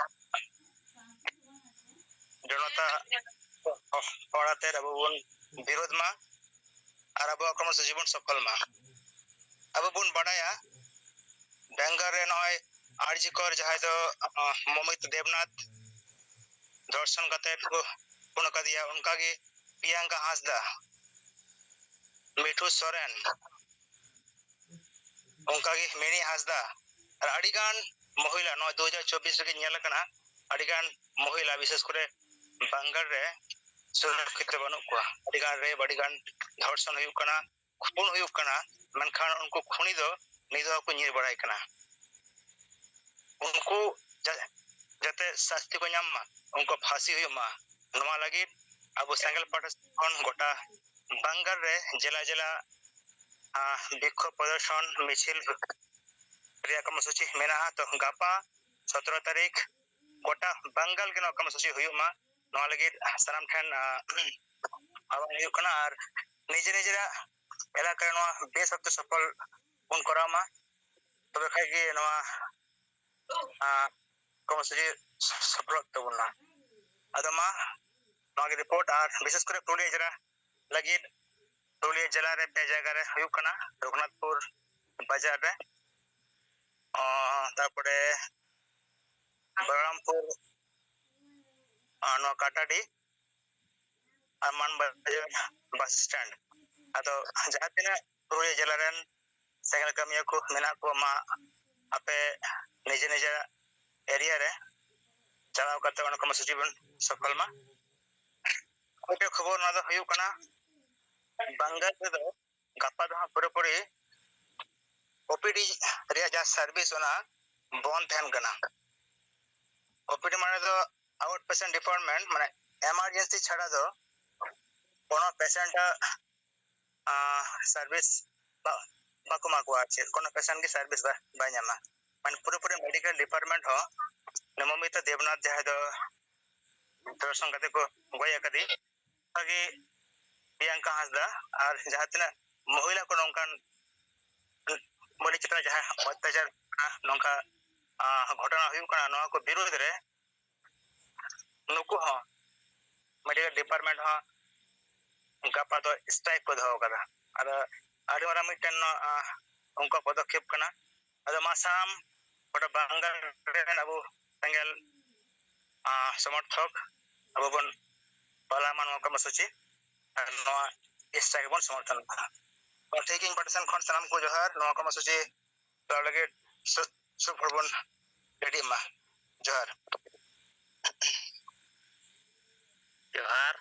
ᱡᱚᱱᱚᱛᱟ ᱦᱚᱲ ᱟᱛᱮ ᱟᱵᱚ ᱵᱚᱱ ᱵᱤᱨᱳᱫᱷ ᱢᱟ ᱟᱨ ᱟᱵᱚᱣᱟᱜ ᱠᱚᱨᱢᱚᱥᱩᱪᱤ ᱵᱚᱱ ᱥᱚᱯᱷᱚᱞ ᱢᱟ᱾ ᱟᱵᱚ ᱵᱚᱱ ᱵᱟᱲᱟᱭᱟ ᱵᱮᱝᱜᱟᱞ ᱨᱮ ᱱᱚᱜᱼᱚᱭ ᱟᱨ ᱡᱤ ᱠᱚᱨ ᱡᱟᱦᱟᱸᱭ ᱫᱚ ᱢᱚᱢᱤᱛᱟ ᱫᱮᱵᱽᱱᱟᱛᱷ ᱫᱷᱚᱨᱥᱚᱱ ᱠᱟᱛᱮ ᱠᱚ ᱠᱩᱱ ᱟᱠᱟᱫᱮᱭᱟ, ᱚᱱᱠᱟᱜᱮ ᱯᱤᱭᱟᱝᱠᱟ ᱦᱟᱸᱥᱫᱟ, ᱢᱤᱴᱷᱩ ᱥᱚᱨᱮᱱ, ᱚᱱᱠᱟᱜᱮ ᱢᱤᱱᱤ ᱦᱟᱸᱥᱫᱟ ᱟᱨ ᱟᱹᱰᱤᱜᱟᱱ ᱢᱚᱦᱤᱞᱟ ᱱᱚᱣᱟ ᱫᱩ ᱦᱟᱡᱟᱨ ᱪᱚᱵᱵᱤᱥ ᱨᱮᱜᱮ ᱧᱮᱞ ᱟᱠᱟᱱᱟ, ᱟᱹᱰᱤᱜᱟᱱ ᱢᱚᱦᱤᱞᱟ ᱵᱤᱥᱮᱥ ᱠᱚᱨᱮ ᱵᱟᱝᱜᱟᱞ ᱨᱮ ᱥᱩᱨᱚᱠᱠᱷᱤᱛ ᱵᱟᱹᱱᱩᱜ ᱠᱚᱣᱟ᱾ ᱟᱹᱰᱤᱜᱟᱱ ᱨᱮᱯ, ᱟᱹᱰᱤᱜᱟᱱ ᱫᱷᱚᱨᱥᱚᱱ ᱦᱩᱭᱩᱜ ᱠᱟᱱᱟ, ᱠᱷᱩᱱ ᱦᱩᱭᱩᱜ ᱠᱟᱱᱟ, ᱢᱮᱱᱠᱷᱟᱱ ᱩᱱᱠᱩ ᱠᱷᱩᱱᱤ ᱫᱚ ᱱᱤᱛ ᱦᱚᱸ ᱠᱚ ᱧᱤᱨ ᱵᱟᱲᱟᱭ ᱠᱟᱱᱟ᱾ ᱩᱱᱠᱩ ᱡᱟ- ᱡᱟᱛᱮ ᱥᱟᱥᱛᱤ ᱠᱚ ᱧᱟᱢ ᱢᱟ, ᱩᱱᱠᱩ ᱯᱷᱟᱸᱥᱤ ᱦᱩᱭᱩᱜ ᱢᱟ, ᱱᱚᱣᱟ ᱞᱟᱹᱜᱤᱫ ᱟᱵᱚ ᱥᱮᱸᱜᱮᱞ ᱯᱟᱦᱴᱟ ᱠᱷᱚᱱ ᱜᱚᱴᱟ ᱵᱟᱝᱜᱟᱞ ᱨᱮ ᱡᱮᱞᱟ ᱡᱮᱞᱟ ᱵᱤᱠᱠᱷᱳᱵ ᱯᱨᱚᱫᱚᱨᱥᱚᱱ ᱢᱤᱪᱷᱤᱞ ᱨᱮᱭᱟᱜ ᱠᱚᱨᱢᱚᱥᱩᱪᱤ ᱢᱮᱱᱟᱜᱼᱟ᱾ ᱛᱚ ᱜᱟᱯᱟ ᱥᱚᱛᱨᱚ ᱛᱟᱹᱨᱤᱠᱷ ᱜᱚᱴᱟ ᱵᱟᱝᱜᱟᱞ ᱜᱮ ᱱᱚᱣᱟ ᱠᱚᱨᱢᱚᱥᱩᱪᱤ ᱦᱩᱭᱩᱜ ᱢᱟ, ᱱᱚᱣᱟ ᱞᱟᱹᱜᱤᱫ ᱥᱟᱱᱟᱢ ᱴᱷᱮᱱ ᱟᱦᱵᱟᱱ ᱦᱩᱭᱩᱜ ᱠᱟᱱᱟ᱾ ᱟᱨ ᱱᱤᱡᱮ ᱱᱤᱡᱮᱨᱟᱜ ᱮᱞᱟᱠᱟ ᱨᱮ ᱱᱚᱣᱟ ᱵᱮᱥ ᱵᱷᱟᱵᱛᱮ ᱥᱚᱯᱷᱚᱞ ᱵᱚᱱ ᱠᱚᱨᱟᱣ ᱢᱟ, ᱛᱚᱵᱮ ᱠᱷᱟᱡ ᱜᱮ ᱱᱚᱣᱟ ᱠᱚᱨᱢᱚᱥᱩᱪᱤ ᱥᱚᱯᱷᱚᱞᱚᱜ ᱛᱟᱵᱚᱱᱟ᱾ ᱟᱫᱚ ᱢᱟ ᱱᱚᱣᱟ ᱜᱮ ᱨᱤᱯᱳᱨᱴ᱾ ᱟᱨ ᱵᱤᱥᱮᱥ ᱠᱚᱨᱮ ᱯᱩᱨᱩᱞᱤᱭᱟᱹ ᱡᱮᱞᱟ ᱞᱟᱹᱜᱤᱫ ᱯᱩᱨᱩᱞᱤᱭᱟᱹ ᱡᱮᱞᱟ ᱨᱮ ᱯᱮ ᱡᱟᱭᱜᱟ ᱨᱮ ᱦᱩᱭᱩᱜ ᱠᱟᱱᱟ, ᱨᱚᱜᱷᱩᱱᱟᱛᱷᱯᱩᱨ ᱵᱟᱡᱟᱨ ᱨᱮ, ᱛᱟᱨᱯᱚᱨᱮ ᱵᱚᱞᱨᱟᱢᱯᱩᱨ, ᱱᱚᱣᱟ ᱠᱟᱴᱟᱰᱤ ᱟᱨ ᱢᱟᱱᱵᱟᱡᱟᱨ ᱵᱟᱥ ᱥᱴᱮᱱᱰ᱾ ᱟᱫᱚ ᱡᱟᱦᱟᱸ ᱛᱤᱱᱟᱹᱜ ᱯᱩᱨᱩᱞᱤᱭᱟᱹ ᱡᱮᱞᱟ ᱨᱮᱱ ᱥᱮᱸᱜᱮᱞ ᱠᱟᱹᱢᱤᱭᱟᱹ ᱠᱚ ᱢᱮᱱᱟᱜ ᱠᱚᱣᱟ, ᱢᱟ ᱟᱯᱮ ᱱᱤᱡᱮ ᱱᱤᱡᱮ ᱮᱨᱤᱭᱟ ᱨᱮ ᱪᱟᱞᱟᱣ ᱠᱟᱛᱮ ᱚᱱᱟ ᱠᱚᱨᱢᱚᱥᱩᱪᱤ ᱵᱚᱱ ᱥᱚᱯᱷᱚᱞ ᱢᱟ᱾ ᱢᱤᱫᱴᱮᱡ ᱠᱷᱚᱵᱚᱨ ᱱᱚᱣᱟ ᱫᱚ ᱦᱩᱭᱩᱜ ᱠᱟᱱᱟ, ᱵᱟᱝᱜᱟᱞ ᱨᱮᱫᱚ ᱜᱟᱯᱟ ᱫᱚ ᱦᱟᱸᱜ ᱯᱩᱨᱟᱹᱯᱩᱨᱤ ᱳᱯᱤᱰᱤ ᱨᱮᱭᱟᱜ ᱡᱟᱦᱟᱸ ᱥᱟᱨᱵᱷᱤᱥ, ᱚᱱᱟ ᱵᱚᱱᱫ ᱛᱟᱦᱮᱱ ᱠᱟᱱᱟ᱾ ᱳᱯᱤᱰᱤ ᱢᱟᱱᱮ ᱫᱚ ᱟᱣᱩᱴ ᱯᱮᱥᱮᱱᱴ ᱰᱤᱯᱟᱨᱴᱢᱮᱱᱴ, ᱢᱟᱱᱮ ᱮᱢᱟᱨᱡᱮᱱᱥᱤ ᱪᱷᱟᱲᱟ ᱫᱚ ᱠᱳᱱᱳ ᱯᱮᱥᱮᱱᱴ ᱟᱜ ᱥᱟᱨᱵᱷᱤᱥ ᱵᱟᱠᱚ ᱮᱢᱟ ᱠᱚᱣᱟ᱾ ᱟᱨ ᱪᱮᱫ ᱠᱳᱱᱳ ᱯᱮᱥᱮᱱᱴ ᱜᱮ ᱥᱟᱨᱵᱷᱤᱥ ᱵᱟᱭ ᱧᱟᱢᱟ᱾ ᱢᱟᱱᱮ ᱯᱩᱨᱟᱹᱯᱩᱨᱤ ᱢᱮᱰᱤᱠᱮᱞ ᱰᱤᱯᱟᱨᱴᱢᱮᱱᱴ ᱦᱚᱸ ᱢᱚᱢᱤᱛᱟ ᱫᱮᱵᱽᱱᱟᱛᱷ, ᱡᱟᱦᱟᱸᱭ ᱫᱚ ᱫᱷᱚᱨᱥᱚᱱ ᱠᱟᱛᱮ ᱠᱚ ᱜᱚᱡ ᱟᱠᱟᱫᱮ, ᱚᱱᱠᱟᱜᱮ ᱯᱨᱤᱭᱟᱝᱠᱟ ᱦᱟᱸᱥᱫᱟ ᱟᱨ ᱡᱟᱦᱟᱸ ᱛᱤᱱᱟᱹᱜ ᱢᱚᱦᱤᱞᱟ ᱠᱚ ᱱᱚᱝᱠᱟᱱ ᱵᱟᱹᱲᱤᱡ ᱪᱮᱛᱟᱱ ᱨᱮ ᱡᱟᱦᱟᱸ ᱚᱛᱛᱟᱪᱟᱨ ᱱᱚᱝᱠᱟ ᱜᱷᱚᱴᱚᱱᱟ ᱦᱩᱭᱩᱜ ᱠᱟᱱᱟ, ᱱᱚᱣᱟ ᱠᱚ ᱵᱤᱨᱩᱫᱽ ᱨᱮ ᱱᱩᱠᱩ ᱦᱚᱸ ᱢᱮᱰᱤᱠᱮᱞ ᱰᱤᱯᱟᱨᱴᱢᱮᱱᱴ ᱦᱚᱸ ᱜᱟᱯᱟ ᱫᱚ ᱥᱴᱨᱟᱭᱤᱠ ᱠᱚ ᱫᱚᱦᱚ ᱠᱟᱫᱟ᱾ ᱟᱫᱚ ᱟᱹᱰᱤ ᱢᱟᱨᱟᱝ ᱢᱤᱫᱴᱮᱱ ᱱᱚᱣᱟ ᱩᱱᱠᱩᱣᱟᱜ ᱯᱚᱫᱚᱠᱷᱮᱯ ᱠᱟᱱᱟ᱾ ᱟᱫᱚ ᱢᱟ ᱥᱟᱱᱟᱢ ᱜᱚᱴᱟ ᱵᱟᱝᱜᱟᱞ ᱨᱮᱱ ᱟᱵᱚ ᱥᱮᱸᱜᱮᱞ ᱥᱚᱢᱚᱨᱛᱷᱚᱠ ᱟᱵᱚ ᱵᱚᱱ ᱯᱟᱞᱟᱣ ᱢᱟ ᱱᱚᱣᱟ ᱠᱚᱨᱢᱚᱥᱩᱪᱤ᱾ ᱟᱨ ᱱᱚᱣᱟ ᱥᱴᱨᱟᱭᱤᱠ ᱵᱚᱱ ᱥᱚᱢᱚᱨᱛᱷᱚᱱ ᱢᱟ᱾ ᱴᱷᱤᱠ, ᱤᱧ ᱯᱟᱦᱴᱟ ᱥᱮᱱ ᱠᱷᱚᱱ ᱥᱟᱱᱟᱢ ᱠᱚ ᱡᱚᱦᱟᱨ᱾ ᱱᱚᱣᱟ ᱠᱚᱨᱢᱚᱥᱩᱪᱤ ᱪᱟᱞᱟᱣ ᱞᱟᱹᱜᱤᱫ ᱥᱩ-, ᱥᱩᱵ ᱦᱚᱲ ᱵᱚᱱ ᱨᱮᱰᱤᱜ ᱢᱟ᱾ ᱡᱚᱦᱟᱨ᱾ ᱡᱚᱦᱟᱨ᱾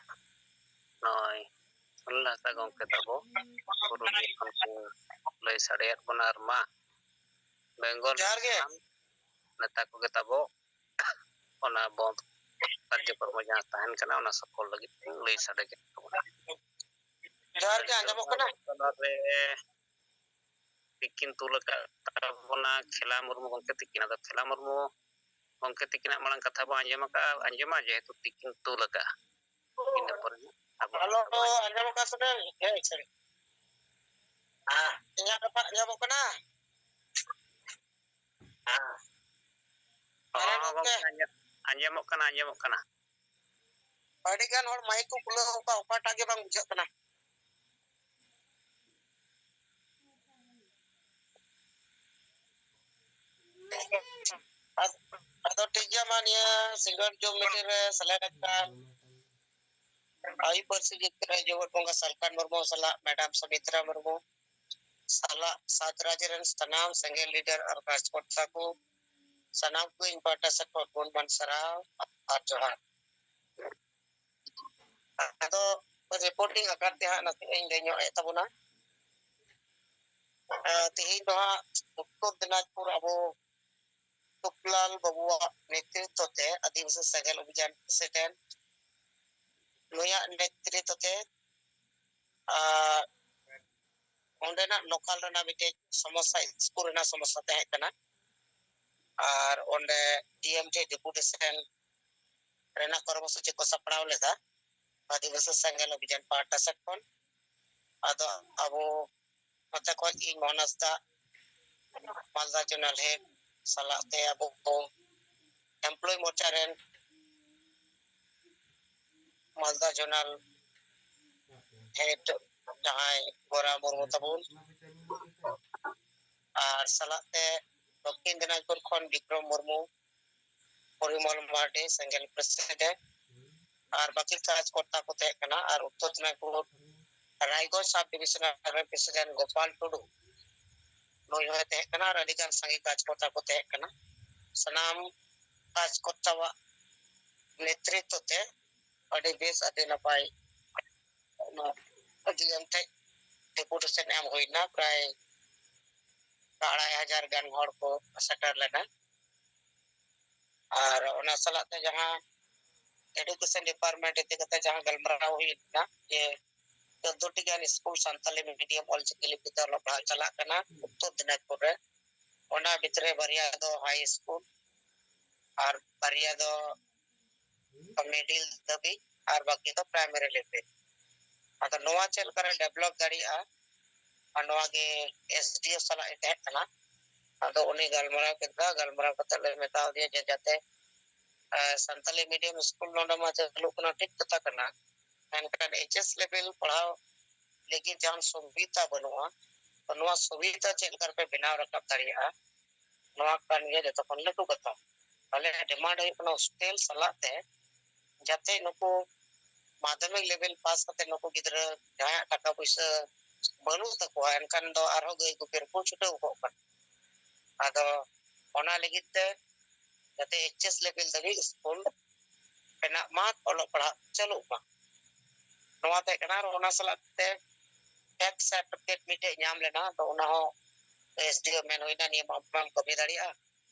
ᱱᱚᱜᱼᱚᱭ ᱥᱩᱱᱤᱞ ᱦᱟᱸᱥᱫᱟ ᱜᱚᱢᱠᱮ ᱛᱟᱵᱚ ᱯᱩᱨᱩᱞᱤᱭᱟᱹ ᱠᱷᱚᱱ ᱠᱚ ᱞᱟᱹᱭ ᱥᱟᱰᱮᱭᱟᱫ ᱵᱚᱱᱟ᱾ ᱟᱨ ᱢᱟ ᱵᱮᱝᱜᱚᱞ ᱡᱚᱦᱟᱨ ᱜᱮ᱾ ᱨᱮᱱ ᱥᱟᱱᱟᱢ ᱱᱮᱛᱟ ᱠᱚᱜᱮ ᱛᱟᱵᱚ ᱚᱱᱟ ᱵᱚᱱᱫ ᱠᱟᱨᱡᱚᱠᱨᱚᱢ ᱡᱟᱦᱟᱸ ᱛᱟᱦᱮᱱ ᱠᱟᱱᱟ, ᱚᱱᱟ ᱥᱚᱯᱷᱚᱞ ᱞᱟᱹᱜᱤᱫ ᱞᱟᱹᱭ ᱥᱟᱰᱮ ᱠᱮᱫ ᱛᱟᱵᱚᱱᱟ᱾ ᱡᱚᱦᱟᱨ ᱜᱮ, ᱟᱸᱡᱚᱢᱚᱜ ᱠᱟᱱᱟ? ᱛᱟᱞᱟᱨᱮ ᱛᱤᱠᱤᱱ ᱛᱩᱞ ᱟᱠᱟᱫ ᱛᱟᱵᱚᱱᱟ ᱠᱷᱮᱞᱟ ᱢᱩᱨᱢᱩ ᱜᱚᱢᱠᱮ ᱛᱤᱠᱤᱱ᱾ ᱟᱫᱚ ᱠᱷᱮᱞᱟ ᱢᱩᱨᱢᱩ ᱜᱚᱢᱠᱮ ᱛᱤᱠᱤᱱᱟᱜ ᱢᱟᱲᱟᱝ ᱠᱟᱛᱷᱟ ᱵᱚᱱ ᱟᱸᱡᱚᱢ ᱟᱠᱟᱫᱼᱟ, ᱟᱸᱡᱚᱢᱟ, ᱡᱮᱦᱮᱛᱩ ᱛᱤᱠᱤᱱ ᱛᱩᱞ ᱟᱠᱟᱫᱼᱟ᱾ ᱤᱱᱟᱹ ᱯᱚᱨᱮ ᱟᱵᱚ ᱦᱮᱞᱳ, ᱟᱸᱡᱚᱢᱚᱜ ᱠᱟᱱᱟ ᱥᱮ ᱵᱟᱝ? ᱦᱮᱸ, ᱥᱟᱹᱨᱤ᱾ ᱦᱮᱸ᱾ ᱤᱧᱟᱹᱜ ᱠᱟᱛᱷᱟ ᱟᱸᱡᱚᱢᱚᱜ ᱠᱟᱱᱟ? ᱦᱮᱸ᱾ ᱦᱮᱸ ᱦᱚᱸ, ᱜᱚᱢᱠᱮ᱾ ᱜᱚᱢᱠᱮ, ᱟᱸᱡᱚᱢ-, ᱟᱸᱡᱚᱢᱚᱜ ᱠᱟᱱᱟ, ᱟᱸᱡᱚᱢᱚᱜ ᱠᱟᱱᱟ᱾ ᱟᱹᱰᱤ ᱜᱟᱱ ᱦᱚᱲ ᱢᱟᱭᱤᱠ ᱠᱚ ᱠᱷᱩᱞᱟᱹᱣ ᱟᱠᱟᱫ, ᱚᱠᱟᱴᱟᱜ ᱜᱮ ᱵᱟᱝ ᱵᱩᱡᱷᱟᱹᱜ ᱠᱟᱱᱟ᱾ ᱟᱫ-, ᱟᱫᱚ ᱴᱷᱤᱠ ᱜᱮᱭᱟ, ᱢᱟ ᱱᱤᱭᱟᱹ ᱥᱤᱸᱜᱟᱹᱲ ᱡᱚᱢ ᱢᱤᱴᱤᱝ ᱨᱮ ᱥᱮᱞᱮᱫ ᱟᱠᱟᱱ ᱟᱭᱩ ᱯᱟᱹᱨᱥᱤ ᱡᱤᱛᱠᱟᱹᱨ ᱡᱮᱜᱮᱛ ᱵᱚᱸᱜᱟ ᱥᱟᱞᱠᱷᱟᱱ ᱢᱩᱨᱢᱩ ᱥᱟᱞᱟᱜ ᱢᱮᱰᱟᱢ ᱥᱩᱢᱤᱛᱨᱟ ᱢᱩᱨᱢᱩ ᱥᱟᱞᱟᱜ ᱥᱟᱛ ᱨᱟᱡᱽ ᱨᱮᱱ ᱥᱟᱱᱟᱢ ᱥᱮᱸᱜᱮᱞ ᱞᱤᱰᱟᱨ ᱟᱨ ᱠᱟᱨᱡᱽᱠᱚᱨᱛᱟ ᱠᱚ, ᱥᱟᱱᱟᱢ ᱠᱚ ᱤᱧ ᱯᱟᱦᱴᱟ ᱥᱮᱫ ᱠᱷᱚᱱ ᱜᱩᱱ ᱢᱟᱱ ᱥᱟᱨᱦᱟᱣ ᱟᱨ ᱡᱚᱦᱟᱨ᱾ ᱟᱫᱚ ᱨᱤᱯᱳᱨᱴᱤᱝ ᱟᱠᱟᱨ ᱛᱮ ᱦᱟᱸᱜ ᱱᱟᱥᱮ ᱤᱧ ᱞᱟᱹᱭ ᱧᱚᱜ ᱮᱫ ᱛᱟᱵᱚᱱᱟ᱾ ᱮ, ᱛᱮᱦᱮᱧ ᱫᱚ ᱦᱟᱸᱜ ᱩᱛᱛᱚᱨ ᱫᱤᱱᱟᱡᱽᱯᱩᱨ ᱟᱵᱚ ᱥᱩᱠᱞᱟᱞ ᱵᱟᱵᱩᱣᱟᱜ ᱱᱮᱛᱨᱤᱛᱵ ᱛᱮ, ᱟᱹᱫᱤᱵᱟᱹᱥᱤ ᱥᱮᱸᱜᱮᱞ ᱚᱵᱷᱤᱡᱟᱱ ᱯᱨᱮᱥᱤᱰᱮᱱᱴ, ᱱᱩᱭᱟᱜ ᱱᱮᱛᱨᱤᱛᱵ ᱛᱮ, ᱟᱨ ᱚᱸᱰᱮᱱᱟᱜ ᱞᱳᱠᱟᱞ ᱨᱮᱱᱟᱜ ᱢᱤᱫᱴᱮᱡ ᱥᱚᱢᱚᱥᱥᱟ, ᱥᱠᱩᱞ ᱨᱮᱱᱟᱜ ᱥᱚᱢᱚᱥᱥᱟ ᱛᱟᱦᱮᱸ ᱠᱟᱱᱟ, ᱟᱨ ᱚᱸᱰᱮ ᱰᱤ ᱮᱢ ᱴᱷᱮᱡ ᱰᱮᱯᱩᱴᱮᱥᱚᱱ ᱨᱮᱱᱟᱜ ᱠᱚᱨᱢᱚᱥᱩᱪᱤ ᱠᱚ ᱥᱟᱯᱲᱟᱣ ᱞᱮᱫᱟ᱾ ᱟᱹᱫᱤᱵᱟᱹᱥᱤ ᱥᱮᱸᱜᱮᱞ ᱚᱵᱷᱤᱡᱟᱱ ᱯᱟᱦᱴᱟ ᱥᱮᱫ ᱠᱷᱚᱱ᱾ ᱟᱫᱚ ᱟᱵᱚ ᱱᱚᱛᱮ ᱠᱷᱚᱱ ᱤᱧ ᱢᱳᱦᱚᱱ ᱦᱟᱸᱥᱫᱟ, ᱢᱟᱞᱫᱟ ᱡᱳᱱᱟᱞ ᱦᱮᱰ, ᱥᱟᱞᱟᱜ ᱛᱮ ᱟᱵᱚ ᱠᱚ ᱮᱢᱯᱞᱚᱭ ᱢᱳᱨᱪᱟ ᱨᱮᱱ ᱢᱟᱞᱫᱟ ᱡᱳᱱᱟᱞ ᱦᱮᱰ ᱡᱟᱦᱟᱸᱭ ᱜᱳᱨᱟ ᱢᱩᱨᱢᱩ ᱛᱟᱵᱚᱱ, ᱟᱨ ᱥᱟᱞᱟᱜ ᱛᱮ ᱫᱚᱠᱠᱷᱤᱱ ᱫᱤᱱᱟᱡᱽᱯᱩᱨ ᱠᱷᱚᱱ ᱵᱤᱠᱨᱚᱢ ᱢᱩᱨᱢᱩ, ᱯᱚᱨᱤᱢᱚᱞ ᱢᱟᱨᱰᱤ ᱥᱮᱸᱜᱮᱞ ᱯᱨᱮᱥᱤᱰᱮᱱᱴ, ᱟᱨ ᱵᱟᱹᱠᱤ ᱠᱟᱡᱽᱠᱚᱨᱛᱟ ᱠᱚ ᱛᱟᱦᱮᱸ ᱠᱟᱱᱟ, ᱟᱨ ᱩᱛᱛᱚᱨ ᱫᱤᱱᱟᱡᱽᱯᱩᱨ ᱨᱟᱭᱜᱚᱸᱡᱽ ᱥᱟᱵ ᱰᱤᱵᱤᱡᱚᱱᱟᱞ ᱨᱮᱱ ᱯᱨᱮᱥᱤᱰᱮᱱᱴ ᱜᱳᱯᱟᱞ ᱴᱩᱰᱩ, ᱱᱩᱭ ᱦᱚᱸᱭ ᱛᱟᱦᱮᱸ ᱠᱟᱱᱟ, ᱟᱨ ᱟᱹᱰᱤ ᱜᱟᱱ ᱥᱟᱸᱜᱮ ᱠᱟᱡᱽᱠᱚᱨᱛᱟ ᱠᱚ ᱛᱟᱦᱮᱸ ᱠᱟᱱᱟ᱾ ᱥᱟᱱᱟᱢ ᱠᱟᱡᱽᱠᱚᱨᱛᱟᱣᱟᱜ ᱱᱮᱛᱨᱤᱛᱵ ᱛᱮ ᱟᱹᱰᱤ ᱵᱮᱥ, ᱟᱹᱰᱤ ᱱᱟᱯᱟᱭ ᱚᱱᱟ ᱰᱤ ᱮᱢ ᱴᱷᱮᱡ ᱰᱮᱯᱩᱴᱮᱥᱚᱱ ᱮᱢ ᱦᱩᱭᱱᱟ᱾ ᱯᱨᱟᱭ ᱟᱲᱟᱭ ᱦᱟᱡᱟᱨ ᱜᱟᱱ ᱦᱚᱲ ᱠᱚ ᱥᱮᱴᱮᱨ ᱞᱮᱱᱟ᱾ ᱟᱨ ᱚᱱᱟ ᱥᱟᱞᱟᱜ ᱛᱮ ᱡᱟᱦᱟᱸ ᱮᱰᱩᱠᱮᱥᱚᱱ ᱰᱤᱯᱟᱨᱴᱢᱮᱱᱴ ᱤᱫᱤ ᱠᱟᱛᱮ ᱡᱟᱦᱟᱸ ᱜᱟᱞᱢᱟᱨᱟᱣ ᱦᱩᱭ ᱞᱮᱱᱟ, ᱡᱮ ᱪᱳᱫᱫᱳ ᱴᱤ ᱜᱟᱱ ᱥᱠᱩᱞ ᱥᱟᱱᱛᱟᱞᱤ ᱢᱤᱰᱤᱭᱟᱢ ᱚᱞᱪᱤᱠᱤ ᱞᱤᱯᱤ ᱛᱮ ᱚᱞᱚᱜ ᱯᱟᱲᱦᱟᱜ ᱪᱟᱞᱟᱜ ᱠᱟᱱᱟ ᱩᱛᱛᱚᱨ ᱫᱤᱱᱟᱡᱽᱯᱩᱨ ᱨᱮ᱾ ᱚᱱᱟ ᱵᱷᱤᱛᱨᱤ ᱨᱮ ᱵᱟᱨᱭᱟ ᱫᱚ ᱦᱟᱭ ᱥᱠᱩᱞ ᱟᱨ ᱵᱟᱨᱭᱟ ᱫᱚ ᱢᱤᱰᱤᱞ ᱫᱷᱟᱹᱵᱤᱡ ᱟᱨ ᱵᱟᱹᱠᱤ ᱫᱚ ᱯᱨᱟᱭᱢᱟᱨᱤ ᱞᱮᱵᱮᱞ᱾ ᱟᱫᱚ ᱱᱚᱣᱟ ᱪᱮᱫ ᱞᱮᱠᱟᱨᱮ ᱰᱮᱵᱷᱞᱚᱯ ᱫᱟᱲᱮᱭᱟᱜᱼᱟ, ᱟᱨ ᱱᱚᱣᱟ ᱜᱮ ᱮᱥ ᱰᱤ ᱳ ᱥᱟᱞᱟᱜ ᱮ ᱛᱟᱦᱮᱸ ᱠᱟᱱᱟ᱾ ᱟᱫᱚ ᱩᱱᱤ ᱜᱟᱞᱢᱟᱨᱟᱣ ᱠᱮᱫᱟ, ᱜᱟᱞᱢᱟᱨᱟᱣ ᱠᱟᱛᱮ ᱞᱮ ᱢᱮᱛᱟᱣ ᱫᱮᱭᱟ ᱡᱮ ᱡᱟᱛᱮ, ᱮ, ᱥᱟᱱᱛᱟᱞᱤ ᱢᱤᱰᱤᱭᱟᱢ ᱥᱠᱩᱞ ᱱᱚᱰᱮ ᱢᱟ ᱪᱟᱹᱞᱩᱜ ᱠᱟᱱᱟ, ᱴᱷᱤᱠ ᱠᱟᱛᱷᱟ ᱠᱟᱱᱟ, ᱢᱮᱱᱠᱷᱟᱱ ᱮᱭᱤᱪ ᱮᱥ ᱞᱮᱵᱮᱞ ᱯᱟᱲᱦᱟᱣ ᱞᱟᱹᱜᱤᱫ ᱡᱟᱦᱟᱸ ᱥᱩᱵᱤᱫᱷᱟ ᱵᱟᱹᱱᱩᱜᱼᱟ, ᱛᱚ ᱱᱚᱣᱟ ᱥᱩᱵᱤᱫᱷᱟ ᱪᱮᱫ ᱞᱮᱠᱟ ᱨᱮᱯᱮ ᱵᱮᱱᱟᱣ ᱨᱟᱠᱟᱵ ᱫᱟᱲᱮᱭᱟᱜᱼᱟ, ᱱᱚᱣᱟ ᱠᱟᱱ ᱜᱮᱭᱟ ᱡᱚᱛᱚ ᱠᱷᱚᱱ ᱞᱟᱹᱴᱩ ᱠᱟᱛᱷᱟ᱾ ᱟᱞᱮ ᱰᱤᱢᱟᱱᱰ ᱦᱩᱭᱩᱜ ᱠᱟᱱᱟ ᱦᱳᱥᱴᱮᱞ ᱥᱟᱞᱟᱜ ᱛᱮ ᱡᱟᱛᱮ ᱱᱩᱠᱩ ᱢᱟᱫᱽᱫᱷᱚᱢᱤᱠ ᱞᱮᱵᱮᱞ ᱯᱟᱥ ᱠᱟᱛᱮ ᱱᱩᱠᱩ ᱜᱤᱫᱽᱨᱟᱹ ᱡᱟᱦᱟᱸᱭᱟᱜ ᱴᱟᱠᱟ ᱯᱩᱭᱥᱟᱹ ᱵᱟᱹᱱᱩᱜ ᱛᱟᱠᱚᱣᱟ, ᱮᱱᱠᱷᱟᱱ ᱫᱚ ᱟᱨᱦᱚᱸ ᱜᱟᱹᱭ ᱜᱩᱯᱤ ᱨᱮᱠᱚ ᱪᱷᱩᱴᱟᱹᱣ ᱠᱚᱜ ᱠᱟᱱᱟ᱾ ᱟᱫᱚ ᱚᱱᱟ ᱞᱟᱹᱜᱤᱫ ᱛᱮ ᱡᱟᱛᱮ ᱮᱭᱤᱪ ᱮᱥ ᱞᱮᱵᱮᱞ ᱫᱷᱟᱹᱵᱤᱡ ᱥᱠᱩᱞ ᱨᱮᱱᱟᱜ ᱢᱟ ᱚᱞᱚᱜ ᱯᱟᱲᱦᱟᱜ ᱪᱟᱹᱞᱩᱜ ᱢᱟ, ᱱᱚᱣᱟ ᱛᱟᱦᱮᱸ ᱠᱟᱱᱟ᱾ ᱟᱨ ᱚᱱᱟ ᱥᱟᱞᱟᱜ ᱛᱮ ᱴᱮᱠᱥ ᱥᱟᱨᱴᱤᱯᱷᱤᱠᱮᱴ ᱢᱤᱫᱴᱮᱡ ᱧᱟᱢ ᱞᱮᱱᱟ, ᱟᱫᱚ ᱚᱱᱟ ᱦᱚᱸ ᱮᱥ ᱰᱤ ᱳ ᱢᱮᱱ ᱦᱩᱭᱱᱟ, ᱱᱤᱭᱟᱹ ᱢᱟ ᱵᱟᱢ ᱠᱟᱹᱢᱤ ᱫᱟᱲᱮᱭᱟᱜᱼᱟ᱾